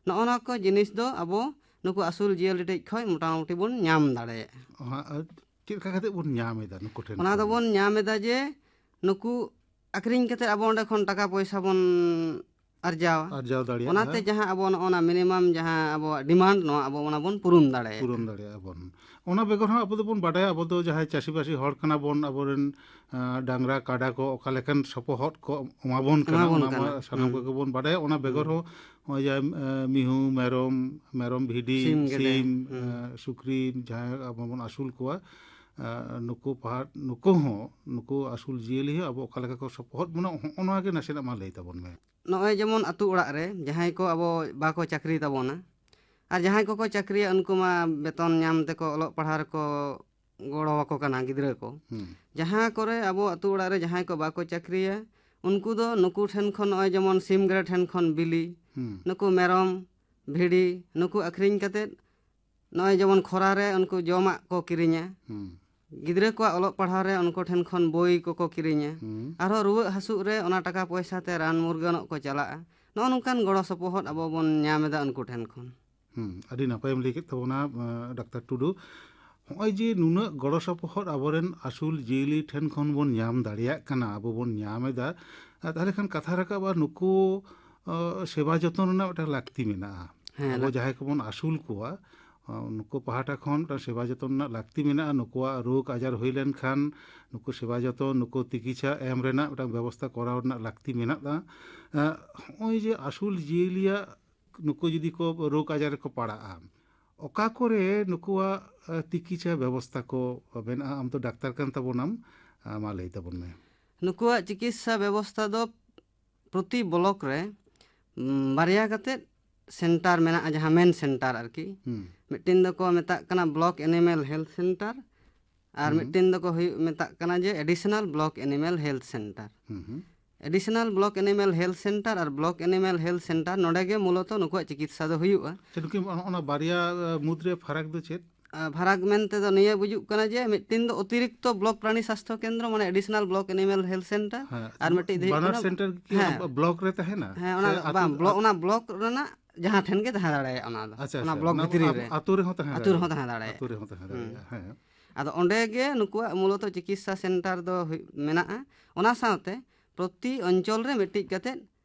ᱱᱚᱜᱼᱚ ᱱᱚᱣᱟ ᱠᱚ ᱡᱤᱱᱤᱥ ᱫᱚ ᱟᱵᱚ ᱱᱩᱠᱩ ᱟᱹᱥᱩᱞ ᱡᱤᱭᱟᱹᱞᱤ ᱴᱷᱮᱡ ᱠᱷᱚᱡ ᱢᱚᱴᱟᱢᱩᱴᱤ ᱵᱚᱱ ᱧᱟᱢ ᱫᱟᱲᱮᱭᱟᱜᱼᱟ᱾ ᱦᱮᱸ, ᱟᱨ ᱪᱮᱫ ᱞᱮᱠᱟ ᱠᱟᱛᱮ ᱵᱚᱱ ᱧᱟᱢ ᱮᱫᱟ ᱱᱩᱠᱩ ᱴᱷᱮᱱ ᱚᱱᱟ ᱠᱷᱚᱱ? ᱫᱚᱵᱚᱱ ᱧᱟᱢ ᱮᱫᱟ ᱡᱮ ᱱᱩᱠᱩ ᱟᱠᱷᱨᱤᱧ ᱠᱟᱛᱮ ᱟᱵᱚ ᱚᱸᱰᱮ ᱠᱷᱚᱱ ᱴᱟᱠᱟ ᱯᱚᱭᱥᱟ ᱵᱚᱱ ᱟᱨᱡᱟᱣᱟ᱾ ᱟᱨᱡᱟᱣ ᱫᱟᱲᱮᱭᱟᱜᱼᱟ᱾ ᱚᱱᱟᱛᱮ ᱡᱟᱦᱟᱸ ᱟᱵᱚ ᱱᱚᱜᱼᱚ ᱱᱟ ᱢᱤᱱᱤᱢᱟᱢ ᱡᱟᱦᱟᱸ ᱟᱵᱚᱣᱟᱜ ᱰᱤᱢᱟᱱᱰ, ᱱᱚᱣᱟ ᱟᱵᱚ ᱚᱱᱟ ᱵᱚᱱ ᱯᱩᱨᱩᱱ ᱫᱟᱲᱮᱭᱟᱜᱼᱟ᱾ ᱯᱩᱨᱩᱱ ᱫᱟᱲᱮᱭᱟᱜᱼᱟ ᱵᱚᱱ᱾ ᱚᱱᱟ ᱵᱮᱜᱚᱨ ᱦᱚᱸ ᱟᱵᱚ ᱫᱚᱵᱚᱱ ᱵᱟᱰᱟᱭᱟ, ᱟᱵᱚ ᱫᱚ ᱡᱟᱦᱟᱸᱭ ᱪᱟᱹᱥᱤᱵᱟᱹᱥᱤ ᱦᱚᱲ ᱠᱟᱱᱟ ᱵᱚᱱ, ᱟᱵᱚᱨᱮᱱ ᱟᱸ, ᱰᱟᱝᱨᱟ ᱠᱟᱰᱟ ᱠᱚ ᱚᱠᱟ ᱞᱮᱠᱟᱱ ᱥᱚᱯᱚᱦᱚᱫ ᱠᱚ ᱮᱢᱟᱵᱚᱱ ᱠᱟᱱᱟ, ᱮᱢᱟᱵᱚᱱ ᱚᱱᱟ ᱢᱟ ᱠᱟᱱᱟ᱾ ᱥᱟᱱᱟᱢ ᱦᱩᱸ᱾ ᱠᱚᱜᱮ ᱵᱚᱱ ᱵᱟᱰᱟᱭᱟ᱾ ᱚᱱᱟ ᱵᱮᱜᱚᱨ ᱦᱚᱸ ᱱᱚᱜᱼᱚᱭ ᱡᱮ, ᱟᱸ, ᱢᱤᱦᱩ, ᱢᱮᱨᱚᱢ, ᱢᱮᱨᱚᱢ ᱵᱷᱤᱰᱤ, ᱥᱤᱢ, ᱜᱮᱰᱮ᱾ ᱥᱤᱢ, ᱦᱩᱸ᱾ ᱟᱸ, ᱥᱩᱠᱨᱤ, ᱡᱟᱦᱟᱸᱭ ᱟᱵᱚ ᱵᱚᱱ ᱟᱹᱥᱩᱞ ᱠᱚᱣᱟ, ᱟᱸ, ᱱᱩᱠᱩ ᱯᱟᱦᱟᱴ, ᱱᱩᱠᱩ ᱦᱚᱸ, ᱱᱩᱠᱩ ᱟᱹᱥᱩᱞ ᱡᱤᱭᱟᱹᱞᱤ ᱦᱚᱸ ᱟᱵᱚ ᱚᱠᱟ ᱞᱮᱠᱟ ᱠᱚ ᱥᱚᱯᱚᱦᱚᱫ ᱵᱚᱱᱟ, ᱦᱚᱸᱜᱼᱚ ᱱᱚᱣᱟ ᱜᱮ ᱱᱟᱥᱮᱱᱟᱜ ᱢᱟ ᱞᱟᱹᱭ ᱛᱟᱵᱚᱱ ᱢᱮ᱾ ᱱᱚᱜᱼᱚᱭ ᱡᱮᱢᱚᱱ ᱟᱹᱛᱩ ᱚᱲᱟᱜ ᱨᱮ ᱡᱟᱦᱟᱸᱭ ᱠᱚ ᱟᱵᱚ ᱵᱟᱠᱚ ᱪᱟᱹᱠᱨᱤ ᱛᱟᱵᱚᱱᱟ, ᱟᱨ ᱡᱟᱦᱟᱸᱭ ᱠᱚᱠᱚ ᱪᱟᱹᱠᱨᱤᱭᱟ, ᱩᱱᱠᱩ ᱢᱟ ᱵᱮᱛᱚᱱ ᱧᱟᱢ ᱛᱮᱠᱚ ᱚᱞᱚᱜ ᱯᱟᱲᱦᱟᱣ ᱨᱮᱠᱚ ᱜᱚᱲᱚ ᱟᱠᱚ ᱠᱟᱱᱟ ᱜᱤᱫᱽᱨᱟᱹ ᱠᱚ᱾ ᱦᱩᱸ᱾ ᱡᱟᱦᱟᱸ ᱠᱚᱨᱮ ᱟᱵᱚ ᱟᱹᱛᱩ ᱚᱲᱟᱜ ᱨᱮ ᱡᱟᱦᱟᱸᱭ ᱠᱚ ᱵᱟᱠᱚ ᱪᱟᱹᱠᱨᱤᱭᱟ, ᱩᱱᱠᱩ ᱫᱚ ᱱᱩᱠᱩ ᱴᱷᱮᱱ ᱠᱷᱚᱱ, ᱱᱚᱜᱼᱚᱭ ᱡᱮᱢᱚᱱ ᱥᱤᱢ ᱜᱮᱰᱮ ᱴᱷᱮᱱ ᱠᱷᱚᱱ ᱵᱤᱞᱤ, ᱦᱩᱸ᱾ ᱱᱩᱠᱩ ᱢᱮᱨᱚᱢ, ᱵᱷᱤᱰᱤ, ᱱᱩᱠᱩ ᱟᱹᱠᱷᱨᱤᱧ ᱠᱟᱛᱮᱫ, ᱱᱚᱜᱼᱚᱭ ᱡᱮᱢᱚᱱ ᱠᱷᱚᱨᱟ ᱨᱮ ᱩᱱᱠᱩ ᱡᱚᱢᱟᱜ ᱠᱚ ᱠᱤᱨᱤᱧᱟ, ᱦᱩᱸ᱾ ᱜᱤᱫᱽᱨᱟᱹ ᱠᱚᱣᱟᱜ ᱚᱞᱚᱜ ᱯᱟᱲᱦᱟᱣ ᱨᱮ ᱩᱱᱠᱩ ᱴᱷᱮᱱ ᱠᱷᱚᱱ ᱵᱳᱭ ᱠᱚᱠᱚ ᱠᱤᱨᱤᱧᱟ, ᱦᱩᱸ᱾ ᱟᱨᱦᱚᱸ ᱨᱩᱣᱟᱹᱜ ᱦᱟᱹᱥᱩᱜ ᱨᱮ ᱚᱱᱟ ᱴᱟᱠᱟ ᱯᱚᱭᱥᱟ ᱛᱮ ᱨᱟᱱ ᱢᱩᱨᱜᱟᱹᱱᱚᱜ ᱠᱚ ᱪᱟᱞᱟᱜᱼᱟ᱾ ᱱᱚᱜᱼᱚ ᱱᱚᱝᱠᱟᱱ ᱜᱚᱲᱚ ᱥᱚᱯᱚᱦᱚᱫ ᱟᱵᱚ ᱵᱚᱱ ᱧᱟᱢ ᱮᱫᱟ ᱩᱱᱠᱩ ᱴᱷᱮᱱ ᱠᱷᱚᱱ᱾ ᱦᱩᱸ, ᱟᱹᱰᱤ ᱱᱟᱯᱟᱭᱮᱢ ᱞᱟᱹᱭ ᱠᱮᱫ ᱛᱟᱵᱚᱱᱟ, ᱟᱸ, ᱰᱟᱠᱛᱟᱨ ᱴᱩᱰᱩ᱾ ᱦᱚᱸᱜᱼᱚᱭ ᱡᱮ ᱱᱩᱱᱟᱹᱜ ᱜᱚᱲᱚ ᱥᱚᱯᱚᱦᱚᱫ ᱟᱵᱚᱨᱮᱱ ᱟᱹᱥᱩᱞ ᱡᱤᱭᱟᱹᱞᱤ ᱴᱷᱮᱱ ᱠᱷᱚᱱ ᱵᱚᱱ ᱧᱟᱢ ᱫᱟᱲᱮᱭᱟᱜ ᱠᱟᱱᱟ, ᱟᱵᱚ ᱵᱚᱱ ᱧᱟᱢ ᱮᱫᱟ, ᱟᱸ, ᱛᱟᱦᱚᱞᱮ ᱠᱷᱟᱱ ᱠᱟᱛᱷᱟ ᱨᱟᱠᱟᱵᱼᱟ, ᱱᱩᱠᱩ, ᱟᱸ, ᱥᱮᱵᱟ ᱡᱚᱛᱚᱱ ᱨᱮᱱᱟᱜ ᱢᱤᱫᱴᱟᱝ ᱞᱟᱹᱠᱛᱤ ᱢᱮᱱᱟᱜᱼᱟ᱾ ᱦᱮᱸ, ᱟᱵᱚ ᱞᱟᱹᱠᱛᱤ᱾ ᱡᱟᱦᱟᱸᱭ ᱠᱚᱵᱚᱱ ᱟᱹᱥᱩᱞ ᱠᱚᱣᱟ, ᱟᱸ, ᱱᱩᱠᱩ ᱯᱟᱦᱴᱟ ᱠᱷᱚᱱ ᱢᱤᱫᱴᱟᱝ ᱥᱮᱵᱟ ᱡᱚᱛᱚᱱ ᱨᱮᱱᱟᱜ ᱞᱟᱹᱠᱛᱤ ᱢᱮᱱᱟᱜᱼᱟ᱾ ᱱᱩᱠᱩᱣᱟᱜ ᱨᱳᱜᱽ ᱟᱡᱟᱨ ᱦᱩᱭ ᱞᱮᱱᱠᱷᱟᱱ ᱱᱩᱠᱩ ᱥᱮᱵᱟ ᱡᱚᱛᱚᱱ, ᱱᱩᱠᱩ ᱛᱤᱠᱤᱪᱷᱟ ᱮᱢ ᱨᱮᱱᱟᱜ ᱢᱤᱫᱴᱟᱝ ᱵᱮᱵᱚᱥᱛᱷᱟ ᱠᱚᱨᱟᱣ ᱨᱮᱱᱟᱜ ᱞᱟᱹᱠᱛᱤ ᱢᱮᱱᱟᱜᱼᱟ᱾ ᱟᱸ, ᱦᱚᱸᱜᱼᱚᱭ ᱡᱮ ᱟᱹᱥᱩᱞ ᱡᱤᱭᱟᱹᱞᱤᱭᱟᱜ ᱱᱩᱠᱩ ᱡᱩᱫᱤ ᱠᱚ ᱨᱳᱜᱽ ᱟᱡᱟᱨ ᱨᱮᱠᱚ ᱯᱟᱲᱟᱜᱼᱟ, ᱚᱠᱟ ᱠᱚᱨᱮ ᱱᱩᱠᱩᱣᱟᱜ, ᱟᱸ, ᱛᱤᱠᱤᱪᱷᱟ ᱵᱮᱵᱚᱥᱛᱷᱟ ᱠᱚ ᱢᱮᱱᱟᱜᱼᱟ? ᱟᱢ ᱫᱚ ᱰᱟᱠᱛᱟᱨ ᱠᱟᱱ ᱛᱟᱵᱚᱱᱟᱢ, ᱟᱸ, ᱢᱟ ᱞᱟᱹᱭ ᱛᱟᱵᱚᱱ ᱢᱮ᱾ ᱱᱩᱠᱩᱣᱟᱜ ᱪᱤᱠᱤᱛᱥᱟ ᱵᱮᱵᱚᱥᱛᱷᱟ ᱫᱚ ᱯᱨᱚᱛᱤ ᱵᱞᱚᱠ ᱨᱮ, ᱩᱢ, ᱵᱟᱨᱭᱟ ᱠᱟᱛᱮᱫ ᱥᱮᱱᱴᱟᱨ ᱢᱮᱱᱟᱜᱼᱟ, ᱡᱟᱦᱟᱸ ᱢᱮᱱ ᱥᱮᱱᱴᱟᱨ ᱟᱨᱠᱤ᱾ ᱦᱩᱸ᱾ ᱢᱤᱫᱴᱮᱱ ᱫᱚᱠᱚ ᱢᱮᱛᱟᱜ ᱠᱟᱱᱟ ᱵᱞᱚᱠ ᱮᱱᱤᱢᱮᱞ ᱦᱮᱞᱛᱷ ᱥᱮᱱᱴᱟᱨ, ᱟᱨ ᱦᱩᱸ᱾ ᱢᱤᱫᱴᱮᱱ ᱫᱚᱠᱚ ᱦᱩᱭᱩᱜ, ᱢᱮᱛᱟᱜ ᱠᱟᱱᱟ ᱡᱮ additional block animal health centre. ᱦᱩᱸ ᱦᱩᱸ᱾ Additional block animal health centre ᱟᱨ ᱵᱞᱚᱠ ᱮᱱᱤᱢᱮᱞ ᱦᱮᱞᱛᱷ ᱥᱮᱱᱴᱟᱨ, ᱱᱚᱰᱮ ᱜᱮ ᱢᱩᱞᱚᱛᱚ ᱱᱩᱠᱩᱣᱟᱜ ᱪᱤᱠᱤᱛᱥᱟ ᱫᱚ ᱦᱩᱭᱩᱜᱼᱟ᱾ ᱟᱪᱪᱷᱟ, ᱱᱩᱠᱤᱱ ᱚᱱ-, ᱚᱱᱟ ᱵᱟᱨᱭᱟ, ᱟᱸ, ᱢᱩᱫᱽᱨᱮ ᱯᱷᱟᱨᱟᱠ ᱫᱚ ᱪᱮᱫ? ᱟᱸ, ᱯᱷᱟᱨᱟᱠ ᱢᱮᱱ ᱛᱮᱫᱚ ᱱᱤᱭᱟᱹ ᱵᱩᱡᱩᱜ ᱠᱟᱱᱟ ᱡᱮ ᱢᱤᱫᱴᱤᱱ ᱫᱚ ᱚᱛᱤᱨᱤᱠᱛᱚ ᱵᱞᱚᱠ ᱯᱨᱟᱱᱤ ᱥᱟᱥᱛᱷᱚ ᱠᱮᱱᱫᱨᱚ, ᱢᱟᱱᱮ additional block animal health center, ᱦᱮᱸ, ᱟᱨ ᱢᱤᱫᱴᱤᱡ ᱫᱚ ᱦᱩᱭᱩᱜ ᱵᱟᱱᱟᱨ ᱠᱟᱱᱟ ᱥᱮᱱᱴᱟᱨ ᱠᱤ ᱦᱮᱸ᱾ ᱚᱱᱟ ᱵᱞᱚᱠ ᱨᱮ ᱛᱟᱦᱮᱱᱟ? ᱦᱮᱸ, ᱚᱱᱟ ᱥᱮ ᱵᱟᱝ, ᱟᱹᱛᱩ? ᱵᱞᱚᱠ, ᱚᱱᱟ ᱵᱞᱚᱠ ᱨᱮᱱᱟᱜ ᱡᱟᱦᱟᱸ ᱴᱷᱮᱱ ᱜᱮ ᱛᱟᱦᱮᱸ ᱫᱟᱲᱮᱭᱟᱜᱼᱟ ᱚᱱᱟ ᱫᱚ᱾ ᱟᱪᱪᱷᱟ, ᱚᱱᱟ ᱟᱪᱪᱷᱟ, ᱵᱞᱚᱠ ᱚᱱᱟ ᱵᱷᱤᱛᱨᱤ ᱟᱹᱛᱩ, ᱨᱮ᱾ ᱟᱹᱛᱩ ᱨᱮᱦᱚᱸ ᱛᱟᱦᱮᱸ ᱟᱹᱛᱩ ᱨᱮᱦᱚᱸ ᱫᱟᱲᱮᱭᱟᱜᱼᱟ᱾ ᱛᱟᱦᱮᱸ ᱫᱟᱲᱮᱭᱟᱜᱼᱟ᱾ ᱦᱩᱸ᱾ ᱦᱮᱸ᱾ ᱟᱫᱚ ᱚᱸᱰᱮ ᱜᱮ ᱱᱩᱠᱩᱣᱟᱜ ᱢᱩᱞᱚᱛᱚ ᱪᱤᱠᱤᱛᱥᱟ ᱥᱮᱱᱴᱟᱨ ᱫᱚ ᱦᱩᱭ-, ᱢᱮᱱᱟᱜᱼᱟ᱾ ᱚᱱᱟ ᱥᱟᱶᱛᱮ ᱯᱨᱚᱛᱤ ᱚᱧᱪᱚᱞ ᱨᱮ ᱢᱤᱫᱴᱤᱡ ᱠᱟᱛᱮᱫ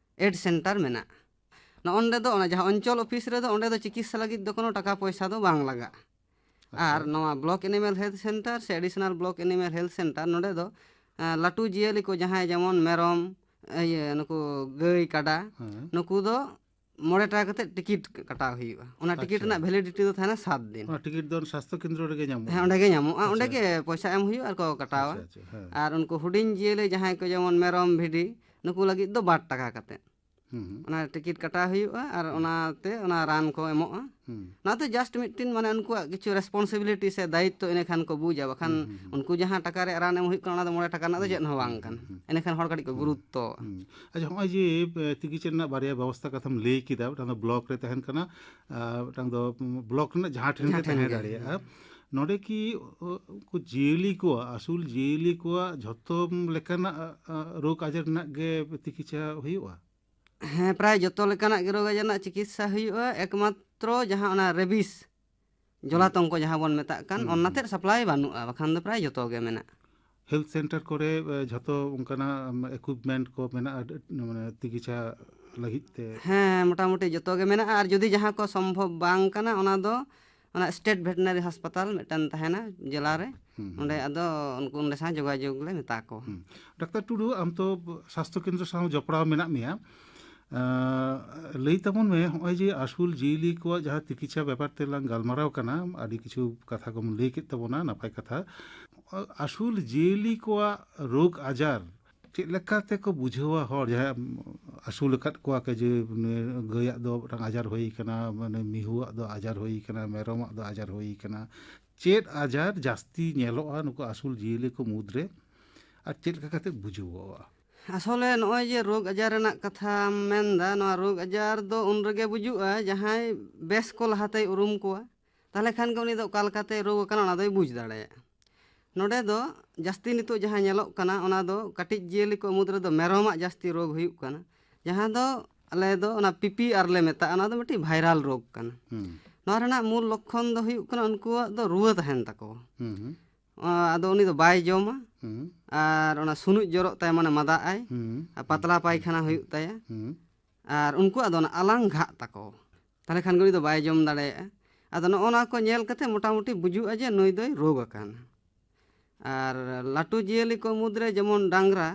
ᱮᱰ ᱥᱮᱱᱴᱟᱨ ᱢᱮᱱᱟᱜᱼᱟ᱾ ᱱᱚᱜᱼᱚ ᱱᱚᱰᱮ ᱫᱚ ᱚᱱᱟ ᱡᱟᱦᱟᱸ ᱚᱧᱪᱚᱞ ᱚᱯᱷᱤᱥ ᱨᱮᱫᱚ ᱚᱸᱰᱮ ᱫᱚ ᱪᱤᱠᱤᱛᱥᱟ ᱞᱟᱹᱜᱤᱫ ᱫᱚ ᱠᱳᱱᱳ ᱴᱟᱠᱟ ᱯᱚᱭᱥᱟ ᱫᱚ ᱵᱟᱝ ᱞᱟᱜᱟᱜᱼᱟ᱾ ᱟᱪᱪᱷᱟ᱾ ᱟᱨ ᱱᱚᱣᱟ ᱵᱞᱚᱠ ᱮᱱᱤᱢᱮᱞ ᱦᱮᱞᱛᱷ ᱥᱮᱱᱴᱟᱨ ᱥᱮ additional block animal health centre, ᱱᱚᱰᱮ ᱫᱚ, ᱮᱸ, ᱞᱟᱹᱴᱩ ᱡᱤᱭᱟᱹᱞᱤ ᱠᱚ ᱡᱟᱦᱟᱸᱭ ᱡᱮᱢᱚᱱ ᱢᱮᱨᱚᱢ, ᱤᱭᱟᱹ, ᱱᱩᱠᱩ ᱜᱟᱹᱭ, ᱠᱟᱰᱟ, ᱦᱮᱸ᱾ ᱱᱩᱠᱩ ᱫᱚ ᱢᱚᱬᱮ ᱴᱟᱠᱟ ᱠᱟᱛᱮᱫ ᱴᱤᱠᱤᱴ ᱠᱟᱴᱟᱣ ᱦᱩᱭᱩᱜᱼᱟ᱾ ᱚᱱᱟ ᱴᱤᱠᱤᱴ ᱟᱪᱪᱷᱟ᱾ ᱨᱮᱱᱟᱜ ᱵᱷᱮᱞᱤᱰᱤᱴᱤ ᱫᱚ ᱛᱟᱦᱮᱱᱟ ᱥᱟᱛ ᱫᱤᱱ᱾ ᱚᱱᱟ ᱴᱤᱠᱤᱴ ᱫᱚ ᱚᱱᱟ ᱥᱟᱥᱛᱷᱚ ᱠᱮᱱᱫᱨᱚ ᱨᱮᱜᱮ ᱧᱟᱢᱚᱜᱼᱟ? ᱦᱮᱸ, ᱚᱸᱰᱮ ᱜᱮ ᱧᱟᱢᱚᱜᱼᱟ᱾ ᱚᱸᱰᱮ ᱟᱪᱪᱷᱟ᱾ ᱜᱮ ᱯᱚᱭᱥᱟ ᱮᱢ ᱦᱩᱭᱩᱜᱼᱟ ᱟᱨ ᱠᱚ ᱠᱟᱴᱟᱣᱟ᱾ ᱟᱪᱪᱷᱟ, ᱟᱪᱪᱷᱟ, ᱦᱮᱸ᱾ ᱟᱨ ᱩᱱᱠᱩ ᱦᱩᱰᱤᱧ ᱡᱤᱭᱟᱹᱞᱤ ᱡᱟᱦᱟᱸᱭ ᱠᱚ ᱡᱮᱢᱚᱱ ᱢᱮᱨᱚᱢ, ᱵᱷᱤᱰᱤ, ᱱᱩᱠᱩ ᱞᱟᱹᱜᱤᱫ ᱫᱚ ᱵᱟᱨ ᱴᱟᱠᱟ ᱠᱟᱛᱮᱫ᱾ ᱦᱩᱸ, ᱦᱩᱸ᱾ ᱚᱱᱟ ᱴᱤᱠᱤᱴ ᱠᱟᱴᱟᱣ ᱦᱩᱭᱩᱜᱼᱟ ᱟᱨ ᱦᱩᱸ᱾ ᱚᱱᱟᱛᱮ ᱚᱱᱟ ᱨᱟᱱ ᱠᱚ ᱮᱢᱚᱜᱼᱟ᱾ ᱦᱩᱸ᱾ ᱚᱱᱟᱛᱮ just ᱢᱤᱫᱴᱤᱱ ᱢᱟᱱᱮ ᱩᱱᱠᱩᱣᱟᱜ ᱠᱤᱪᱷᱩ ᱨᱮᱥᱯᱚᱱᱥᱤᱵᱤᱞᱤᱴᱤ ᱥᱮ ᱫᱟᱭᱤᱛᱛᱚ ᱮᱸᱰᱮᱠᱷᱟᱱ ᱠᱚ ᱵᱩᱡᱟ, ᱵᱟᱠᱷᱟᱱ ᱦᱩᱸ, ᱦᱩᱸ, ᱦᱩᱸ᱾ ᱩᱱᱠᱩ ᱡᱟᱦᱟᱸ ᱴᱟᱠᱟ ᱨᱮᱭᱟᱜ ᱨᱟᱱ ᱮᱢ ᱦᱩᱭᱩᱜ ᱠᱟᱱᱟ, ᱚᱱᱟ ᱫᱚ ᱢᱚᱬᱮ ᱴᱟᱠᱟ ᱨᱮᱱᱟᱜ ᱫᱚ ᱦᱩᱸ, ᱪᱮᱫ ᱦᱚᱸ ᱵᱟᱝ ᱦᱩᱸ, ᱠᱟᱱᱟ᱾ ᱦᱩᱸ, ᱦᱩᱸ᱾ ᱮᱸᱰᱮᱠᱷᱟᱱ ᱦᱚᱲ ᱠᱟᱹᱴᱤᱡ ᱠᱚ ᱦᱩᱸ᱾ ᱜᱩᱨᱩᱛᱛᱚ᱾ ᱦᱩᱸ᱾ ᱟᱪᱪᱷᱟ, ᱦᱚᱸᱜᱼᱚᱭ ᱡᱮ, ᱮ, ᱛᱤᱠᱤᱪᱷᱟ ᱨᱮᱱᱟᱜ ᱵᱟᱨᱭᱟ ᱵᱮᱵᱚᱥᱛᱷᱟ ᱠᱟᱛᱷᱟᱢ ᱞᱟᱹᱭ ᱠᱮᱫᱟ, ᱢᱤᱫᱴᱟᱝ ᱫᱚ ᱵᱞᱚᱠ ᱨᱮ ᱛᱟᱦᱮᱱ ᱠᱟᱱᱟ, ᱟᱨ ᱢᱤᱫᱴᱟᱝ ᱫᱚ, ᱩᱸ, ᱵᱞᱚᱠ ᱨᱮᱱᱟᱜ ᱡᱟᱦᱟᱸ ᱴᱷᱮᱱ ᱡᱟᱦᱟᱸ ᱜᱮ ᱴᱷᱮᱱ ᱛᱟᱦᱮᱸ ᱜᱮ᱾ ᱫᱟᱲᱮᱭᱟᱜᱼᱟ᱾ ᱦᱩᱸ᱾ ᱱᱚᱰᱮ ᱠᱤ, ᱚ, ᱩᱱᱠᱩ ᱡᱤᱭᱟᱹᱞᱤ ᱠᱚᱣᱟᱜ, ᱟᱹᱥᱩᱞ ᱡᱤᱭᱟᱹᱞᱤ ᱠᱚᱣᱟᱜ ᱡᱷᱚᱛᱚ ᱞᱮᱠᱟᱱᱟᱜ, ᱟ, ᱟ, ᱨᱳᱜᱽ ᱟᱡᱟᱨ ᱨᱮᱱᱟᱜ ᱜᱮ ᱛᱤᱠᱤᱪᱷᱟ ᱦᱩᱭᱩᱜᱼᱟ? ᱦᱮᱸ, ᱯᱨᱟᱭ ᱡᱚᱛᱚ ᱞᱮᱠᱟᱱᱟᱜ ᱜᱮ ᱨᱳᱜᱽ ᱟᱡᱟᱨ ᱨᱮᱱᱟᱜ ᱪᱤᱠᱤᱛᱥᱟ ᱦᱩᱭᱩᱜᱼᱟ, ᱮᱠᱢᱟᱛᱨᱚ ᱡᱟᱦᱟᱸ ᱚᱱᱟ ᱨᱮᱵᱤᱥ, ᱦᱩᱸ᱾ ᱡᱚᱞᱟᱛᱚᱝᱠᱚ ᱡᱟᱦᱟᱸ ᱵᱚᱱ ᱢᱮᱛᱟᱜ ᱠᱟᱱ, ᱦᱩᱸ, ᱚᱱᱟ ᱦᱩᱸ᱾ ᱛᱮᱫ ᱥᱟᱯᱞᱟᱭ ᱵᱟᱹᱱᱩᱜᱼᱟ, ᱵᱟᱠᱷᱟᱱ ᱫᱚ ᱯᱨᱟᱭ ᱡᱚᱛᱚ ᱜᱮ ᱢᱮᱱᱟᱜᱼᱟ᱾ ᱦᱮᱞᱛᱷ ᱥᱮᱱᱴᱟᱨ ᱠᱚᱨᱮ, ᱮ, ᱡᱷᱚᱛᱚ ᱚᱱᱠᱟᱱᱟᱜ, ᱮᱢ, ᱤᱠᱩᱭᱤᱯᱢᱮᱱᱴ ᱠᱚ ᱢᱮᱱᱟᱜᱼᱟ, ᱟᱹᱰᱤ, ᱢᱟᱱᱮ, ᱛᱤᱠᱤᱪᱷᱟ ᱞᱟᱹᱜᱤᱫ ᱛᱮ? ᱦᱮᱸ, ᱢᱚᱴᱟᱢᱩᱴᱤ ᱡᱚᱛᱚ ᱜᱮ ᱢᱮᱱᱟᱜᱼᱟ, ᱟᱨ ᱡᱩᱫᱤ ᱡᱟᱦᱟᱸ ᱠᱚ ᱥᱚᱢᱵᱷᱚᱵ ᱵᱟᱝ ᱠᱟᱱᱟ, ᱚᱱᱟ ᱫᱚ ᱚᱱᱟ ᱥᱴᱮᱴ ᱵᱷᱮᱴᱮᱱᱟᱨᱤ ᱦᱟᱥᱯᱟᱛᱟᱞ ᱢᱤᱫᱴᱟᱝ ᱛᱟᱦᱮᱱᱟ ᱡᱮᱞᱟ ᱨᱮ, ᱦᱩᱸ, ᱦᱩᱸ᱾ ᱚᱸᱰᱮ ᱟᱫᱚ ᱩᱱᱠᱩ ᱚᱸᱰᱮ ᱥᱟᱶ ᱡᱳᱜᱟᱡᱳᱜᱽ ᱞᱮ ᱢᱮᱛᱟ ᱠᱚᱣᱟ᱾ ᱦᱩᱸ᱾ ᱰᱟᱠᱛᱟᱨ ᱴᱩᱰᱩ, ᱟᱢ ᱛᱚ ᱥᱟᱥᱛᱷᱚ ᱠᱮᱱᱫᱨᱚ ᱥᱟᱶ ᱡᱚᱯᱲᱟᱣ ᱢᱮᱱᱟᱜ ᱢᱮᱭᱟ᱾ ᱟᱸ, ᱞᱟᱹᱭ ᱛᱟᱵᱚᱱ ᱢᱮ, ᱦᱚᱸᱜᱼᱚᱭ ᱡᱮ ᱟᱹᱥᱩᱞ ᱡᱤᱭᱟᱹᱞᱤ ᱠᱚᱣᱟᱜ ᱡᱟᱦᱟᱸ ᱛᱤᱠᱤᱪᱷᱟ ᱵᱮᱯᱟᱨ ᱛᱮᱞᱟᱝ ᱜᱟᱞᱢᱟᱨᱟᱣ ᱠᱟᱱᱟ, ᱟᱹᱰᱤ ᱠᱤᱪᱷᱩ ᱠᱟᱛᱷᱟ ᱠᱚᱢ ᱞᱟᱹᱭ ᱠᱮᱫ ᱛᱟᱵᱚᱱᱟ, ᱱᱟᱯᱟᱭ ᱠᱟᱛᱷᱟ᱾ ᱟᱹᱥᱩᱞ ᱡᱤᱭᱟᱹᱞᱤ ᱠᱚᱣᱟᱜ ᱨᱳᱜᱽ ᱟᱡᱟᱨ ᱪᱮᱫ ᱞᱮᱠᱟ ᱛᱮᱠᱚ ᱵᱩᱡᱷᱟᱹᱣᱟ ᱦᱚᱲ, ᱡᱟᱦᱟᱸᱭ ᱟᱹᱥᱩᱞ ᱟᱠᱟᱫ ᱠᱚᱣᱟ ᱠᱚ, ᱡᱮ ᱩᱱᱤ ᱜᱟᱹᱭᱟᱜ ᱫᱚ ᱢᱤᱫᱴᱟᱝ ᱟᱡᱟᱨ ᱦᱩᱭ ᱠᱟᱱᱟ, ᱢᱟᱱᱮ ᱢᱤᱦᱩᱣᱟᱜ ᱫᱚ ᱟᱡᱟᱨ ᱦᱩᱭ ᱠᱟᱱᱟ, ᱢᱮᱨᱚᱢᱟᱜ ᱫᱚ ᱟᱡᱟᱨ ᱦᱩᱭ ᱠᱟᱱᱟ? ᱪᱮᱫ ᱟᱡᱟᱨ ᱡᱟᱹᱥᱛᱤ ᱧᱮᱞᱚᱜᱼᱟ ᱱᱩᱠᱩ ᱟᱹᱥᱩᱞ ᱡᱤᱭᱟᱹᱞᱤ ᱠᱚ ᱢᱩᱫᱽᱨᱮ, ᱟᱨ ᱪᱮᱫ ᱞᱮᱠᱟ ᱠᱟᱛᱮ ᱵᱩᱡᱷᱟᱹᱣᱚᱜᱼᱟ? ᱟᱥᱚᱞᱮ ᱱᱚᱜᱼᱚᱭ ᱡᱮ ᱨᱳᱜᱽ ᱟᱡᱟᱨ ᱨᱮᱱᱟᱜ ᱠᱟᱛᱷᱟᱢ ᱢᱮᱱᱫᱟ, ᱱᱚᱣᱟ ᱨᱳᱜᱽ ᱟᱡᱟᱨ ᱫᱚ ᱩᱱ ᱨᱮᱜᱮ ᱵᱩᱡᱩᱜᱼᱟ ᱡᱟᱦᱟᱸᱭ ᱵᱮᱥ ᱠᱚ ᱞᱟᱦᱟᱛᱮᱭ ᱩᱨᱩᱢ ᱠᱚᱣᱟ᱾ ᱛᱟᱦᱚᱞᱮ ᱠᱷᱟᱱ ᱜᱮ ᱩᱱᱤ ᱫᱚ ᱚᱠᱟ ᱞᱮᱠᱟᱛᱮ ᱨᱳᱜᱽ ᱟᱠᱟᱱᱟ ᱚᱱᱟ ᱫᱚᱭ ᱵᱩᱡᱽ ᱫᱟᱲᱮᱭᱟᱜᱼᱟ᱾ ᱱᱚᱰᱮ ᱫᱚ ᱡᱟᱹᱥᱛᱤ ᱱᱤᱛᱚᱜ ᱡᱟᱦᱟᱸ ᱧᱮᱞᱚᱜ ᱠᱟᱱᱟ, ᱚᱱᱟ ᱫᱚ ᱠᱟᱹᱴᱤᱡ ᱡᱤᱭᱟᱹᱞᱤ ᱠᱚ ᱢᱩᱫᱽ ᱨᱮᱫᱚ ᱢᱮᱨᱚᱢᱟᱜ ᱡᱟᱹᱥᱛᱤ ᱨᱳᱜᱽ ᱦᱩᱭᱩᱜ ᱠᱟᱱᱟ, ᱡᱟᱦᱟᱸ ᱫᱚ ᱟᱞᱮ ᱫᱚ ᱚᱱᱟ ᱯᱤ ᱯᱤ ᱟᱨ ᱞᱮ ᱢᱮᱛᱟᱜᱼᱟ᱾ ᱚᱱᱟ ᱫᱚ ᱢᱤᱫᱴᱤᱡ ᱵᱷᱟᱭᱨᱟᱞ ᱨᱳᱜᱽ ᱠᱟᱱᱟ᱾ ᱦᱩᱸ᱾ ᱱᱚᱣᱟ ᱨᱮᱱᱟᱜ ᱢᱩᱞ ᱞᱚᱠᱠᱷᱚᱱ ᱫᱚ ᱦᱩᱭᱩᱜ ᱠᱟᱱᱟ ᱩᱱᱠᱩᱣᱟᱜ ᱫᱚ ᱨᱩᱣᱟᱹ ᱛᱟᱦᱮᱱ ᱛᱟᱠᱚᱣᱟ᱾ ᱦᱩᱸ, ᱦᱩᱸ᱾ ᱟᱫᱚ ᱩᱱᱤ ᱫᱚ ᱵᱟᱭ ᱡᱚᱢᱟ᱾ ᱦᱩᱸ᱾ ᱟᱨ ᱚᱱᱟ ᱥᱩᱱᱩᱡ ᱡᱚᱨᱚᱜ ᱛᱟᱭᱟ, ᱢᱟᱱᱮ ᱢᱟᱫᱟᱜ ᱟᱭ᱾ ᱦᱩᱸ᱾ ᱟᱨ ᱯᱟᱛᱞᱟ ᱯᱟᱭᱠᱷᱟᱱᱟ ᱦᱩᱭᱩᱜ ᱛᱟᱭᱟ᱾ ᱦᱩᱸ᱾ ᱟᱨ ᱩᱱᱠᱩᱣᱟᱜ ᱫᱚ ᱚᱱᱟ ᱟᱞᱟᱝ ᱜᱷᱟᱜ ᱛᱟᱠᱚ᱾ ᱛᱟᱦᱚᱞᱮ ᱠᱷᱟᱱ ᱜᱮ ᱩᱱᱤ ᱫᱚ ᱵᱟᱭ ᱡᱚᱢ ᱫᱟᱲᱮᱭᱟᱜᱼᱟ᱾ ᱟᱫᱚ ᱱᱚᱜᱼᱚ ᱱᱚᱣᱟ ᱠᱚ ᱧᱮᱞ ᱠᱟᱛᱮ ᱢᱚᱴᱟᱢᱩᱴᱤ ᱵᱩᱡᱩᱜᱼᱟ ᱡᱮ ᱱᱩᱭ ᱫᱚᱭ ᱨᱳᱜᱽ ᱟᱠᱟᱱᱟ᱾ ᱟᱨ ᱞᱟᱹᱴᱩ ᱡᱤᱭᱟᱹᱞᱤ ᱠᱚ ᱢᱩᱫᱽᱨᱮ ᱡᱮᱢᱚᱱ ᱰᱟᱝᱨᱟ,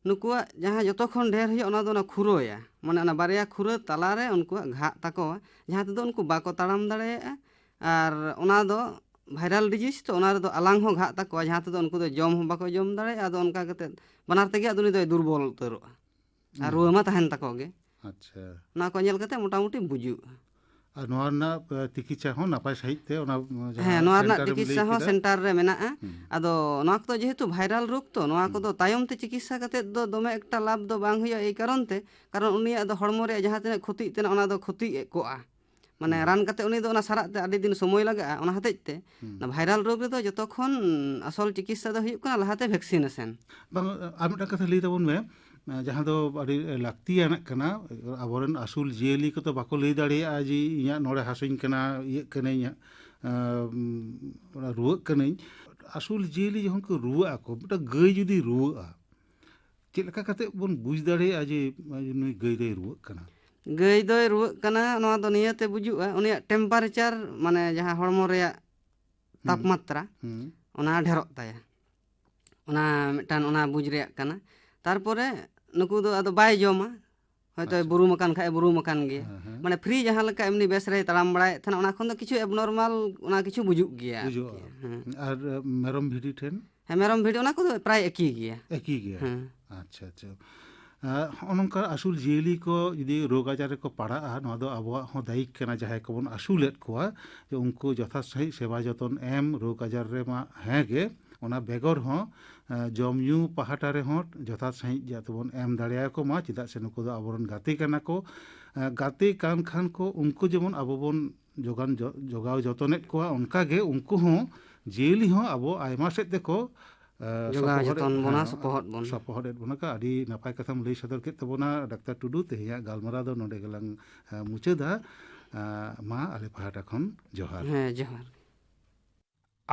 ᱱᱩᱠᱩᱣᱟᱜ ᱡᱟᱦᱟᱸ ᱡᱚᱛᱚ ᱠᱷᱚᱱ ᱰᱷᱮᱨ ᱦᱩᱭᱩᱜᱼᱟ, ᱚᱱᱟ ᱫᱚ ᱚᱱᱟ ᱠᱷᱩᱨᱟᱹᱭᱟ, ᱢᱟᱱᱮ ᱚᱱᱟ ᱵᱟᱨᱭᱟ ᱠᱷᱩᱨᱟᱹ ᱛᱟᱞᱟᱨᱮ ᱩᱱᱠᱩᱣᱟᱜ ᱜᱷᱟᱜ ᱛᱟᱠᱚᱣᱟ, ᱡᱟᱦᱟᱸ ᱛᱮᱫᱚ ᱩᱱᱠᱩ ᱵᱟᱠᱚ ᱛᱟᱲᱟᱢ ᱫᱟᱲᱮᱭᱟᱜᱼᱟ᱾ ᱟᱨ ᱚᱱᱟ ᱫᱚ ᱵᱷᱟᱭᱨᱟᱞ ᱰᱤᱡᱤᱡᱽ ᱛᱚ, ᱚᱱᱟ ᱨᱮᱫᱚ ᱟᱞᱟᱝ ᱦᱚᱸ ᱜᱷᱟᱜ ᱛᱟᱠᱚᱣᱟ, ᱡᱟᱦᱟᱸ ᱛᱮᱫᱚ ᱩᱱᱠᱩ ᱫᱚ ᱡᱚᱢ ᱦᱚᱸ ᱵᱟᱠᱚ ᱡᱚᱢ ᱫᱟᱲᱮᱭᱟᱜᱼᱟ᱾ ᱟᱫᱚ ᱚᱱᱠᱟ ᱠᱟᱛᱮ ᱵᱟᱱᱟᱨ ᱛᱮᱜᱮ ᱟᱫᱚ ᱩᱱᱤ ᱫᱚᱭ ᱫᱩᱨᱵᱚᱞ ᱩᱛᱟᱹᱨᱚᱜᱼᱟ᱾ ᱟᱨ ᱦᱩᱸ᱾ ᱨᱩᱣᱟᱹ ᱢᱟ ᱛᱟᱦᱮᱱ ᱛᱟᱠᱚ ᱜᱮ᱾ ᱟᱪᱪᱷᱟ᱾ ᱚᱱᱟ ᱠᱚ ᱧᱮᱞ ᱠᱟᱛᱮ ᱢᱚᱴᱟᱢᱩᱴᱤ ᱵᱩᱡᱩᱜᱼᱟ᱾ ᱟᱨ ᱱᱚᱣᱟ ᱨᱮᱱᱟᱜ, ᱮ, ᱛᱤᱠᱤᱪᱪᱷᱟ ᱦᱚᱸ ᱱᱟᱯᱟᱭ ᱥᱟᱺᱦᱤᱡ ᱛᱮ ᱚᱱᱟ, ᱡᱟᱦᱟᱸ ᱦᱮᱸ, ᱱᱚᱣᱟ ᱨᱮᱱᱟᱜ ᱥᱮᱱᱴᱟᱨᱮᱢ ᱞᱟᱹᱭ ᱛᱤᱠᱤᱪᱪᱷᱟ ᱦᱚᱸ ᱠᱮᱫᱟ᱾ ᱥᱮᱱᱴᱟᱨ ᱨᱮ ᱢᱮᱱᱟᱜᱼᱟ᱾ ᱦᱩᱸ᱾ ᱟᱫᱚ ᱱᱚᱣᱟ ᱠᱚᱫᱚ ᱡᱮᱦᱮᱛᱩ ᱵᱷᱟᱭᱨᱟᱞ ᱨᱳᱜᱽ ᱛᱚ, ᱱᱚᱣᱟ ᱦᱩᱸ᱾ ᱠᱚᱫᱚ ᱛᱟᱭᱚᱢ ᱛᱮ ᱪᱤᱠᱤᱛᱥᱟ ᱠᱟᱛᱮ ᱫᱚ ᱫᱚᱢᱮ ᱮᱠᱴᱟ ᱞᱟᱵᱷ ᱫᱚ ᱵᱟᱝ ᱦᱩᱭᱩᱜᱼᱟ᱾ ᱮᱭ ᱠᱟᱨᱚᱱ ᱛᱮ, ᱠᱟᱨᱚᱱ ᱩᱱᱤᱭᱟᱜ ᱫᱚ ᱦᱚᱲᱢᱚ ᱨᱮᱭᱟᱜ ᱡᱟᱦᱟᱸ ᱛᱤᱱᱟᱹᱜ ᱠᱷᱚᱛᱤᱜ ᱛᱮᱱᱟᱜ, ᱚᱱᱟ ᱫᱚ ᱠᱷᱚᱛᱤ ᱠᱚᱜᱼᱟ᱾ ᱢᱟᱱᱮ ᱦᱩᱸ᱾ ᱨᱟᱱ ᱠᱟᱛᱮ ᱩᱱᱤ ᱫᱚ ᱚᱱᱟ ᱥᱟᱨᱟᱜ ᱛᱮ ᱟᱹᱰᱤ ᱫᱤᱱ ᱥᱚᱢᱚᱭ ᱞᱟᱜᱟᱜᱼᱟ᱾ ᱚᱱᱟ ᱦᱚᱛᱮᱡ ᱛᱮ ᱦᱩᱸ᱾ ᱚᱱᱟ ᱵᱷᱟᱭᱨᱟᱞ ᱨᱳᱜᱽ ᱨᱮᱫᱚ ᱡᱚᱛᱚ ᱠᱷᱚᱱ ᱟᱥᱚᱞ ᱪᱤᱠᱤᱛᱥᱟ ᱫᱚ ᱦᱩᱭᱩᱜ ᱠᱟᱱᱟ ᱞᱟᱦᱟᱛᱮ ᱵᱷᱮᱠᱥᱤᱱᱮᱥᱚᱱ᱾ ᱵᱟᱝ, ᱟᱨ ᱢᱤᱫᱴᱟᱝ ᱠᱟᱛᱷᱟ ᱞᱟᱹᱭ ᱛᱟᱵᱚᱱ ᱢᱮ, ᱡᱟᱦᱟᱸ ᱫᱚ ᱟᱹᱰᱤ ᱞᱟᱹᱠᱛᱤᱭᱟᱱᱟᱜ ᱠᱟᱱᱟ᱾ ᱟᱵᱚᱨᱮᱱ ᱟᱹᱥᱩᱞ ᱡᱤᱭᱟᱹᱞᱤ ᱠᱚᱫᱚ ᱵᱟᱠᱚ ᱞᱟᱹᱭ ᱫᱟᱲᱮᱭᱟᱜᱼᱟ ᱡᱮ ᱤᱧᱟᱹᱜ ᱱᱚᱰᱮ ᱦᱟᱹᱥᱩᱧ ᱠᱟᱱᱟ, ᱤᱭᱟᱹᱜ ᱠᱟᱹᱱᱟᱹᱧ, ᱟᱸ, ᱨᱩᱣᱟᱹᱜ ᱠᱟᱹᱱᱟᱹᱧ᱾ ᱟᱹᱥᱩᱞ ᱡᱤᱭᱟᱹᱞᱤ ᱡᱚᱠᱷᱚᱱ ᱠᱚ ᱨᱩᱣᱟᱹᱜ ᱟᱠᱚ, ᱢᱤᱫᱴᱟᱝ ᱜᱟᱹᱭ ᱡᱩᱫᱤ ᱨᱩᱣᱟᱹᱜᱼᱟ, ᱪᱮᱫ ᱞᱮᱠᱟ ᱠᱟᱛᱮ ᱵᱚᱱ ᱵᱩᱡᱽ ᱫᱟᱲᱮᱭᱟᱜᱼᱟ ᱡᱮ ᱱᱩᱭ ᱜᱟᱹᱭ ᱫᱚᱭ ᱨᱩᱣᱟᱹᱜ ᱠᱟᱱᱟ? ᱜᱟᱹᱭ ᱫᱚᱭ ᱨᱩᱣᱟᱹᱜ ᱠᱟᱱᱟ, ᱱᱚᱣᱟ ᱫᱚ ᱱᱤᱭᱟᱹᱛᱮ ᱵᱩᱡᱩᱜᱼᱟ, ᱩᱱᱤᱭᱟᱜ ᱴᱮᱢᱯᱟᱨᱮᱪᱟᱨ, ᱢᱟᱱᱮ ᱡᱟᱦᱟᱸ ᱦᱚᱲᱢᱚ ᱨᱮᱭᱟᱜ ᱦᱩᱸ᱾ ᱛᱟᱯᱢᱟᱛᱨᱟ, ᱦᱩᱸ᱾ ᱚᱱᱟ ᱰᱷᱮᱨᱚᱜ ᱛᱟᱭᱟ᱾ ᱚᱱᱟ ᱢᱤᱫᱴᱟᱝ ᱚᱱᱟ ᱵᱩᱡᱽ ᱨᱮᱭᱟᱜ ᱠᱟᱱᱟ᱾ ᱛᱟᱨᱯᱚᱨᱮ ᱱᱩᱠᱩ ᱫᱚ ᱟᱫᱚ ᱵᱟᱭ ᱡᱚᱢᱟ, ᱦᱚᱭᱛᱳ ᱟᱪᱪᱷᱟ᱾ ᱵᱩᱨᱩᱢ ᱟᱠᱟᱱ ᱠᱷᱟᱡ ᱮ ᱵᱩᱨᱩᱢ ᱟᱠᱟᱱ ᱜᱮᱭᱟ᱾ ᱦᱮᱸ, ᱦᱮᱸ᱾ ᱢᱟᱱᱮ ᱯᱷᱨᱤ ᱡᱟᱦᱟᱸ ᱞᱮᱠᱟ ᱮᱢᱱᱤ ᱵᱮᱥ ᱨᱮᱭ ᱛᱟᱲᱟᱢ ᱵᱟᱲᱟᱭᱮᱫ ᱛᱟᱦᱮᱱᱟ, ᱚᱱᱟ ᱠᱷᱚᱱ ᱫᱚ ᱠᱤᱪᱷᱩ ᱮᱵᱱᱚᱨᱢᱟᱞ, ᱚᱱᱟ ᱠᱤᱪᱷᱩ ᱵᱩᱡᱩᱜ ᱜᱮᱭᱟ ᱵᱩᱡᱩᱜᱼᱟ᱾ ᱟᱨᱠᱤ᱾ ᱦᱮᱸ᱾ ᱟᱨ, ᱟᱸ, ᱢᱮᱨᱚᱢ ᱵᱷᱤᱰᱤ ᱴᱷᱮᱱ? ᱦᱮᱸ, ᱢᱮᱨᱚᱢ ᱵᱷᱤᱰᱤ ᱚᱱᱟ ᱠᱚᱫᱚ ᱯᱨᱟᱭ ᱮᱠᱤ ᱜᱮᱭᱟ᱾ ᱮᱠᱤ ᱜᱮᱭᱟ᱾ ᱦᱮᱸ᱾ ᱟᱪᱪᱷᱟ, ᱟᱪᱪᱷᱟ᱾ ᱟᱸ, ᱦᱚᱸᱜᱼᱚ ᱱᱚᱝᱠᱟ ᱟᱹᱥᱩᱞ ᱡᱤᱭᱟᱹᱞᱤ ᱠᱚ ᱡᱩᱫᱤ ᱨᱳᱜᱽ ᱟᱡᱟᱨ ᱨᱮᱠᱚ ᱯᱟᱲᱟᱜᱼᱟ, ᱱᱚᱣᱟ ᱫᱚ ᱟᱵᱚᱣᱟᱜ ᱦᱚᱸ ᱫᱟᱭᱤᱠ ᱠᱟᱱᱟ, ᱡᱟᱦᱟᱸᱭ ᱠᱚᱵᱚᱱ ᱟᱹᱥᱩᱞᱮᱫ ᱠᱚᱣᱟ, ᱡᱮ ᱩᱱᱠᱩ ᱡᱚᱛᱷᱟᱛ ᱥᱟᱺᱦᱤᱡ ᱥᱮᱵᱟ ᱡᱚᱛᱚᱱ ᱮᱢ, ᱨᱳᱜᱽ ᱟᱡᱟᱨ ᱨᱮᱢᱟ ᱦᱮᱸ ᱜᱮ, ᱚᱱᱟ ᱵᱮᱜᱚᱨ ᱦᱚᱸ, ᱟᱸ, ᱡᱚᱢ ᱧᱩ ᱯᱟᱦᱴᱟ ᱨᱮᱦᱚᱸ ᱡᱚᱛᱷᱟᱛ ᱥᱟᱺᱦᱤᱡ ᱡᱟᱛᱮ ᱵᱚᱱ ᱮᱢ ᱫᱟᱲᱮᱭᱟᱠᱚ ᱢᱟ, ᱪᱮᱫᱟᱜ ᱥᱮ ᱱᱩᱠᱩ ᱫᱚ ᱟᱵᱚᱨᱮᱱ ᱜᱟᱛᱮ ᱠᱟᱱᱟ ᱠᱚ᱾ ᱜᱟᱛᱮ ᱠᱟᱱ ᱠᱷᱟᱱ ᱠᱚ, ᱩᱱᱠᱩ ᱡᱮᱢᱚᱱ ᱟᱵᱚ ᱵᱚᱱ ᱡᱚᱜᱟᱱ ᱡᱚ-, ᱡᱚᱜᱟᱣ ᱡᱚᱛᱚᱱᱮᱫ ᱠᱚᱣᱟ, ᱚᱱᱠᱟ ᱜᱮ ᱩᱱᱠᱩ ᱦᱚᱸ, ᱡᱤᱭᱟᱹᱞᱤ ᱦᱚᱸ ᱟᱵᱚ ᱟᱭᱢᱟ ᱥᱮᱫ ᱛᱮᱠᱚ, ᱮ, ᱡᱚᱜᱟᱣ ᱥᱚᱯᱚᱦᱚᱫ ᱮᱫ, ᱡᱚᱛᱚᱱ ᱵᱚᱱᱟ, ᱦᱮᱸ, ᱥᱚᱯᱚᱦᱚᱫ ᱵᱚᱱᱟ᱾ ᱥᱚᱯᱚᱦᱚᱫ ᱮᱫ ᱵᱚᱱᱟ ᱠᱚ᱾ ᱟᱹᱰᱤ ᱱᱟᱯᱟᱭ ᱠᱟᱛᱷᱟᱢ ᱞᱟᱹᱭ ᱥᱚᱫᱚᱨ ᱠᱮᱫ ᱛᱟᱵᱚᱱᱟ, ᱰᱟᱠᱛᱟᱨ ᱴᱩᱰᱩ᱾ ᱛᱮᱦᱮᱧᱟᱜ ᱜᱟᱞᱢᱟᱨᱟᱣ ᱫᱚ ᱱᱚᱰᱮ ᱜᱮᱞᱟᱝ, ᱮ, ᱢᱩᱪᱟᱹᱫᱟ᱾ ᱮ, ᱢᱟ ᱟᱞᱮ ᱯᱟᱦᱴᱟ ᱠᱷᱚᱱ ᱡᱚᱦᱟᱨ᱾ ᱦᱮᱸ, ᱡᱚᱦᱟᱨ᱾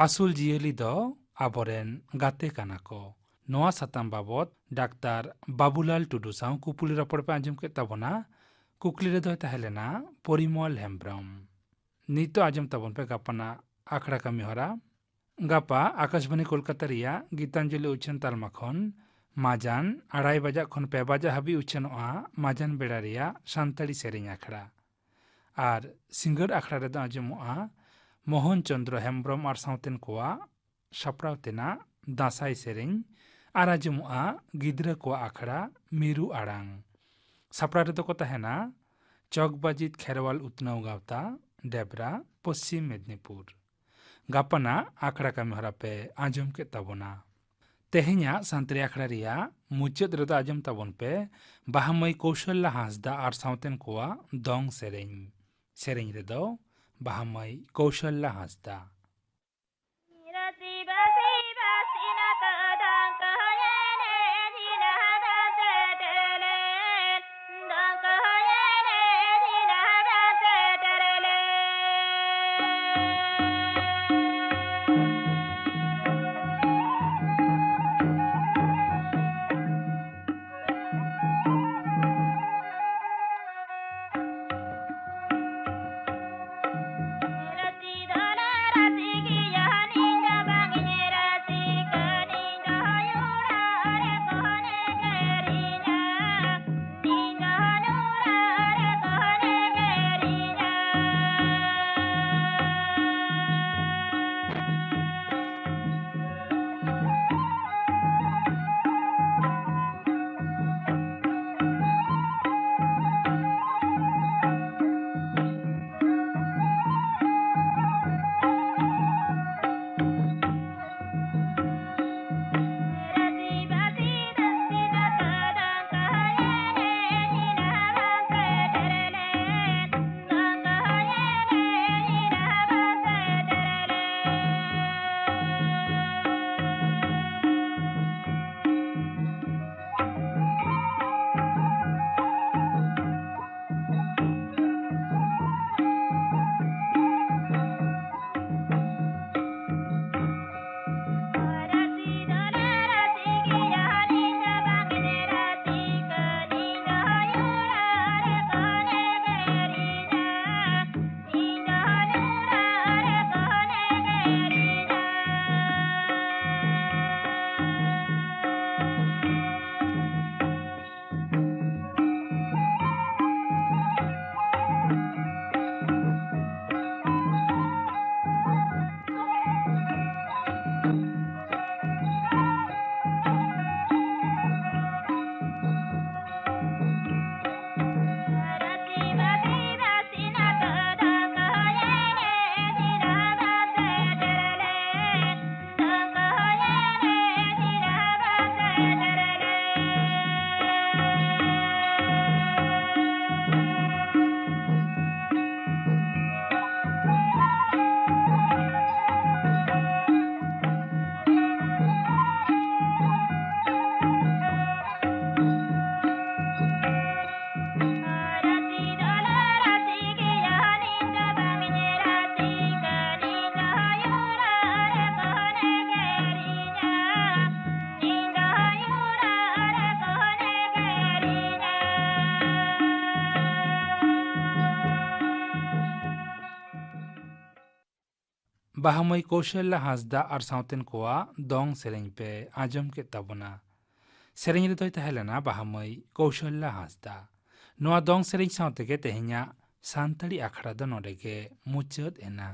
ᱟᱹᱥᱩᱞ ᱡᱤᱭᱟᱹᱞᱤ ᱫᱚ ᱟᱵᱚᱨᱮᱱ ᱜᱟᱛᱮ ᱠᱟᱱᱟ ᱠᱚ᱾ ᱱᱚᱣᱟ ᱥᱟᱛᱟᱢ ᱵᱟᱵᱚᱛ ᱰᱟᱠᱛᱟᱨ ᱵᱟᱵᱩᱞᱟᱞ ᱴᱩᱰᱩ ᱥᱟᱶ ᱠᱩᱯᱩᱞᱤ ᱨᱚᱯᱚᱲ ᱯᱮ ᱟᱸᱡᱚᱢ ᱠᱮᱫ ᱛᱟᱵᱚᱱᱟ᱾ ᱠᱩᱠᱞᱤ ᱨᱮᱫᱚᱭ ᱛᱟᱦᱮᱸ ᱞᱮᱱᱟ ᱯᱚᱨᱤᱢᱚᱞ ᱦᱮᱢᱵᱽᱨᱚᱢ᱾ ᱱᱤᱛᱚᱜ ᱟᱸᱡᱚᱢ ᱛᱟᱵᱚᱱ ᱯᱮ ᱜᱟᱯᱟᱱᱟᱜ ᱟᱠᱷᱲᱟ ᱠᱟᱹᱢᱤ ᱦᱚᱨᱟ᱾ ᱜᱟᱯᱟ ᱟᱠᱟᱥᱵᱟᱱᱤ ᱠᱳᱞᱠᱟᱛᱟ ᱨᱮᱭᱟᱜ ᱜᱤᱛᱟᱧᱡᱚᱞᱤ ᱩᱪᱷᱟᱹᱱ ᱛᱟᱞᱢᱟ ᱠᱷᱚᱱ ᱢᱟᱡᱟᱱ ᱟᱲᱟᱭ ᱵᱟᱡᱟᱜ ᱠᱷᱚᱱ ᱯᱮ ᱵᱟᱡᱟᱜ ᱦᱟᱹᱵᱤᱡ ᱩᱪᱷᱟᱹᱱᱚᱜᱼᱟ ᱢᱟᱡᱟᱱ ᱵᱮᱲᱟ ᱨᱮᱭᱟᱜ ᱥᱟᱱᱛᱟᱲᱤ ᱥᱮᱨᱮᱧ ᱟᱠᱷᱲᱟ᱾ ᱟᱨ ᱥᱤᱸᱜᱟᱹᱲ ᱟᱠᱷᱲᱟ ᱨᱮᱫᱚ ᱟᱸᱡᱚᱢᱚᱜᱼᱟ ᱢᱳᱦᱚᱱ ᱪᱚᱸᱫᱽᱨᱚ ᱦᱮᱢᱵᱽᱨᱚᱢ ᱟᱨ ᱥᱟᱶᱛᱮᱱ ᱠᱚᱣᱟᱜ ᱥᱟᱯᱲᱟᱣ ᱛᱮᱱᱟᱜ ᱫᱟᱸᱥᱟᱭ ᱥᱮᱨᱮᱧ᱾ ᱟᱨ ᱟᱸᱡᱚᱢᱚᱜᱼᱟ ᱜᱤᱫᱽᱨᱟᱹ ᱠᱚᱣᱟᱜ ᱟᱠᱷᱲᱟ ᱢᱤᱨᱩ ᱟᱲᱟᱝ᱾ ᱥᱟᱯᱲᱟᱣ ᱨᱮᱫᱚ ᱠᱚ ᱛᱟᱦᱮᱱᱟ ᱪᱚᱠᱵᱟᱡᱤᱛ ᱠᱷᱮᱨᱣᱟᱞ ᱩᱛᱱᱟᱹᱣ ᱜᱟᱶᱛᱟ, ᱰᱮᱵᱽᱨᱟ, ᱯᱚᱥᱪᱤᱢ ᱢᱮᱫᱽᱱᱤᱯᱩᱨ᱾ ᱜᱟᱯᱟᱱᱟᱜ ᱟᱠᱷᱲᱟ ᱠᱟᱹᱢᱤ ᱦᱚᱨᱟ ᱯᱮ ᱟᱸᱡᱚᱢ ᱠᱮᱫ ᱛᱟᱵᱚᱱᱟ᱾ ᱛᱮᱦᱮᱧᱟᱜ ᱥᱟᱱᱛᱟᱲᱤ ᱟᱠᱷᱲᱟ ᱨᱮᱭᱟᱜ ᱢᱩᱪᱟᱹᱫ ᱨᱮᱫᱚ ᱟᱸᱡᱚᱢ ᱛᱟᱵᱚᱱ ᱯᱮ ᱵᱟᱦᱟ ᱢᱟᱹᱭ ᱠᱳᱥᱚᱞᱞᱟ ᱦᱟᱸᱥᱫᱟ ᱟᱨ ᱥᱟᱶᱛᱮᱱ ᱠᱚᱣᱟᱜ ᱫᱚᱝ ᱥᱮᱨᱮᱧ᱾ ᱥᱮᱨᱮᱧ ᱨᱮᱫᱚ ᱵᱟᱦᱟ ᱢᱟᱹᱭ ᱠᱳᱥᱚᱞᱞᱟ ᱦᱟᱸᱥᱫᱟ᱾ ᱵᱟᱦᱟ ᱢᱟᱹᱭ ᱠᱳᱥᱚᱞᱞᱟ ᱦᱟᱸᱥᱫᱟ ᱟᱨ ᱥᱟᱶᱛᱮᱱ ᱠᱚᱣᱟᱜ ᱫᱚᱝ ᱥᱮᱨᱮᱧ ᱯᱮ ᱟᱸᱡᱚᱢ ᱠᱮᱫ ᱛᱟᱵᱚᱱᱟ᱾ ᱥᱮᱨᱮᱧ ᱨᱮᱫᱚᱭ ᱛᱟᱦᱮᱸ ᱞᱮᱱᱟ ᱵᱟᱦᱟ ᱢᱟᱹᱭ ᱠᱳᱥᱚᱞᱞᱟ ᱦᱟᱸᱥᱫᱟ᱾ ᱱᱚᱣᱟ ᱫᱚᱝ ᱥᱮᱨᱮᱧ ᱥᱟᱶ ᱛᱮᱜᱮ ᱛᱮᱦᱮᱧᱟᱜ ᱥᱟᱱᱛᱟᱲᱤ ᱟᱠᱷᱲᱟ ᱫᱚ ᱱᱚᱰᱮ ᱜᱮ ᱢᱩᱪᱟᱹᱫ ᱮᱱᱟ᱾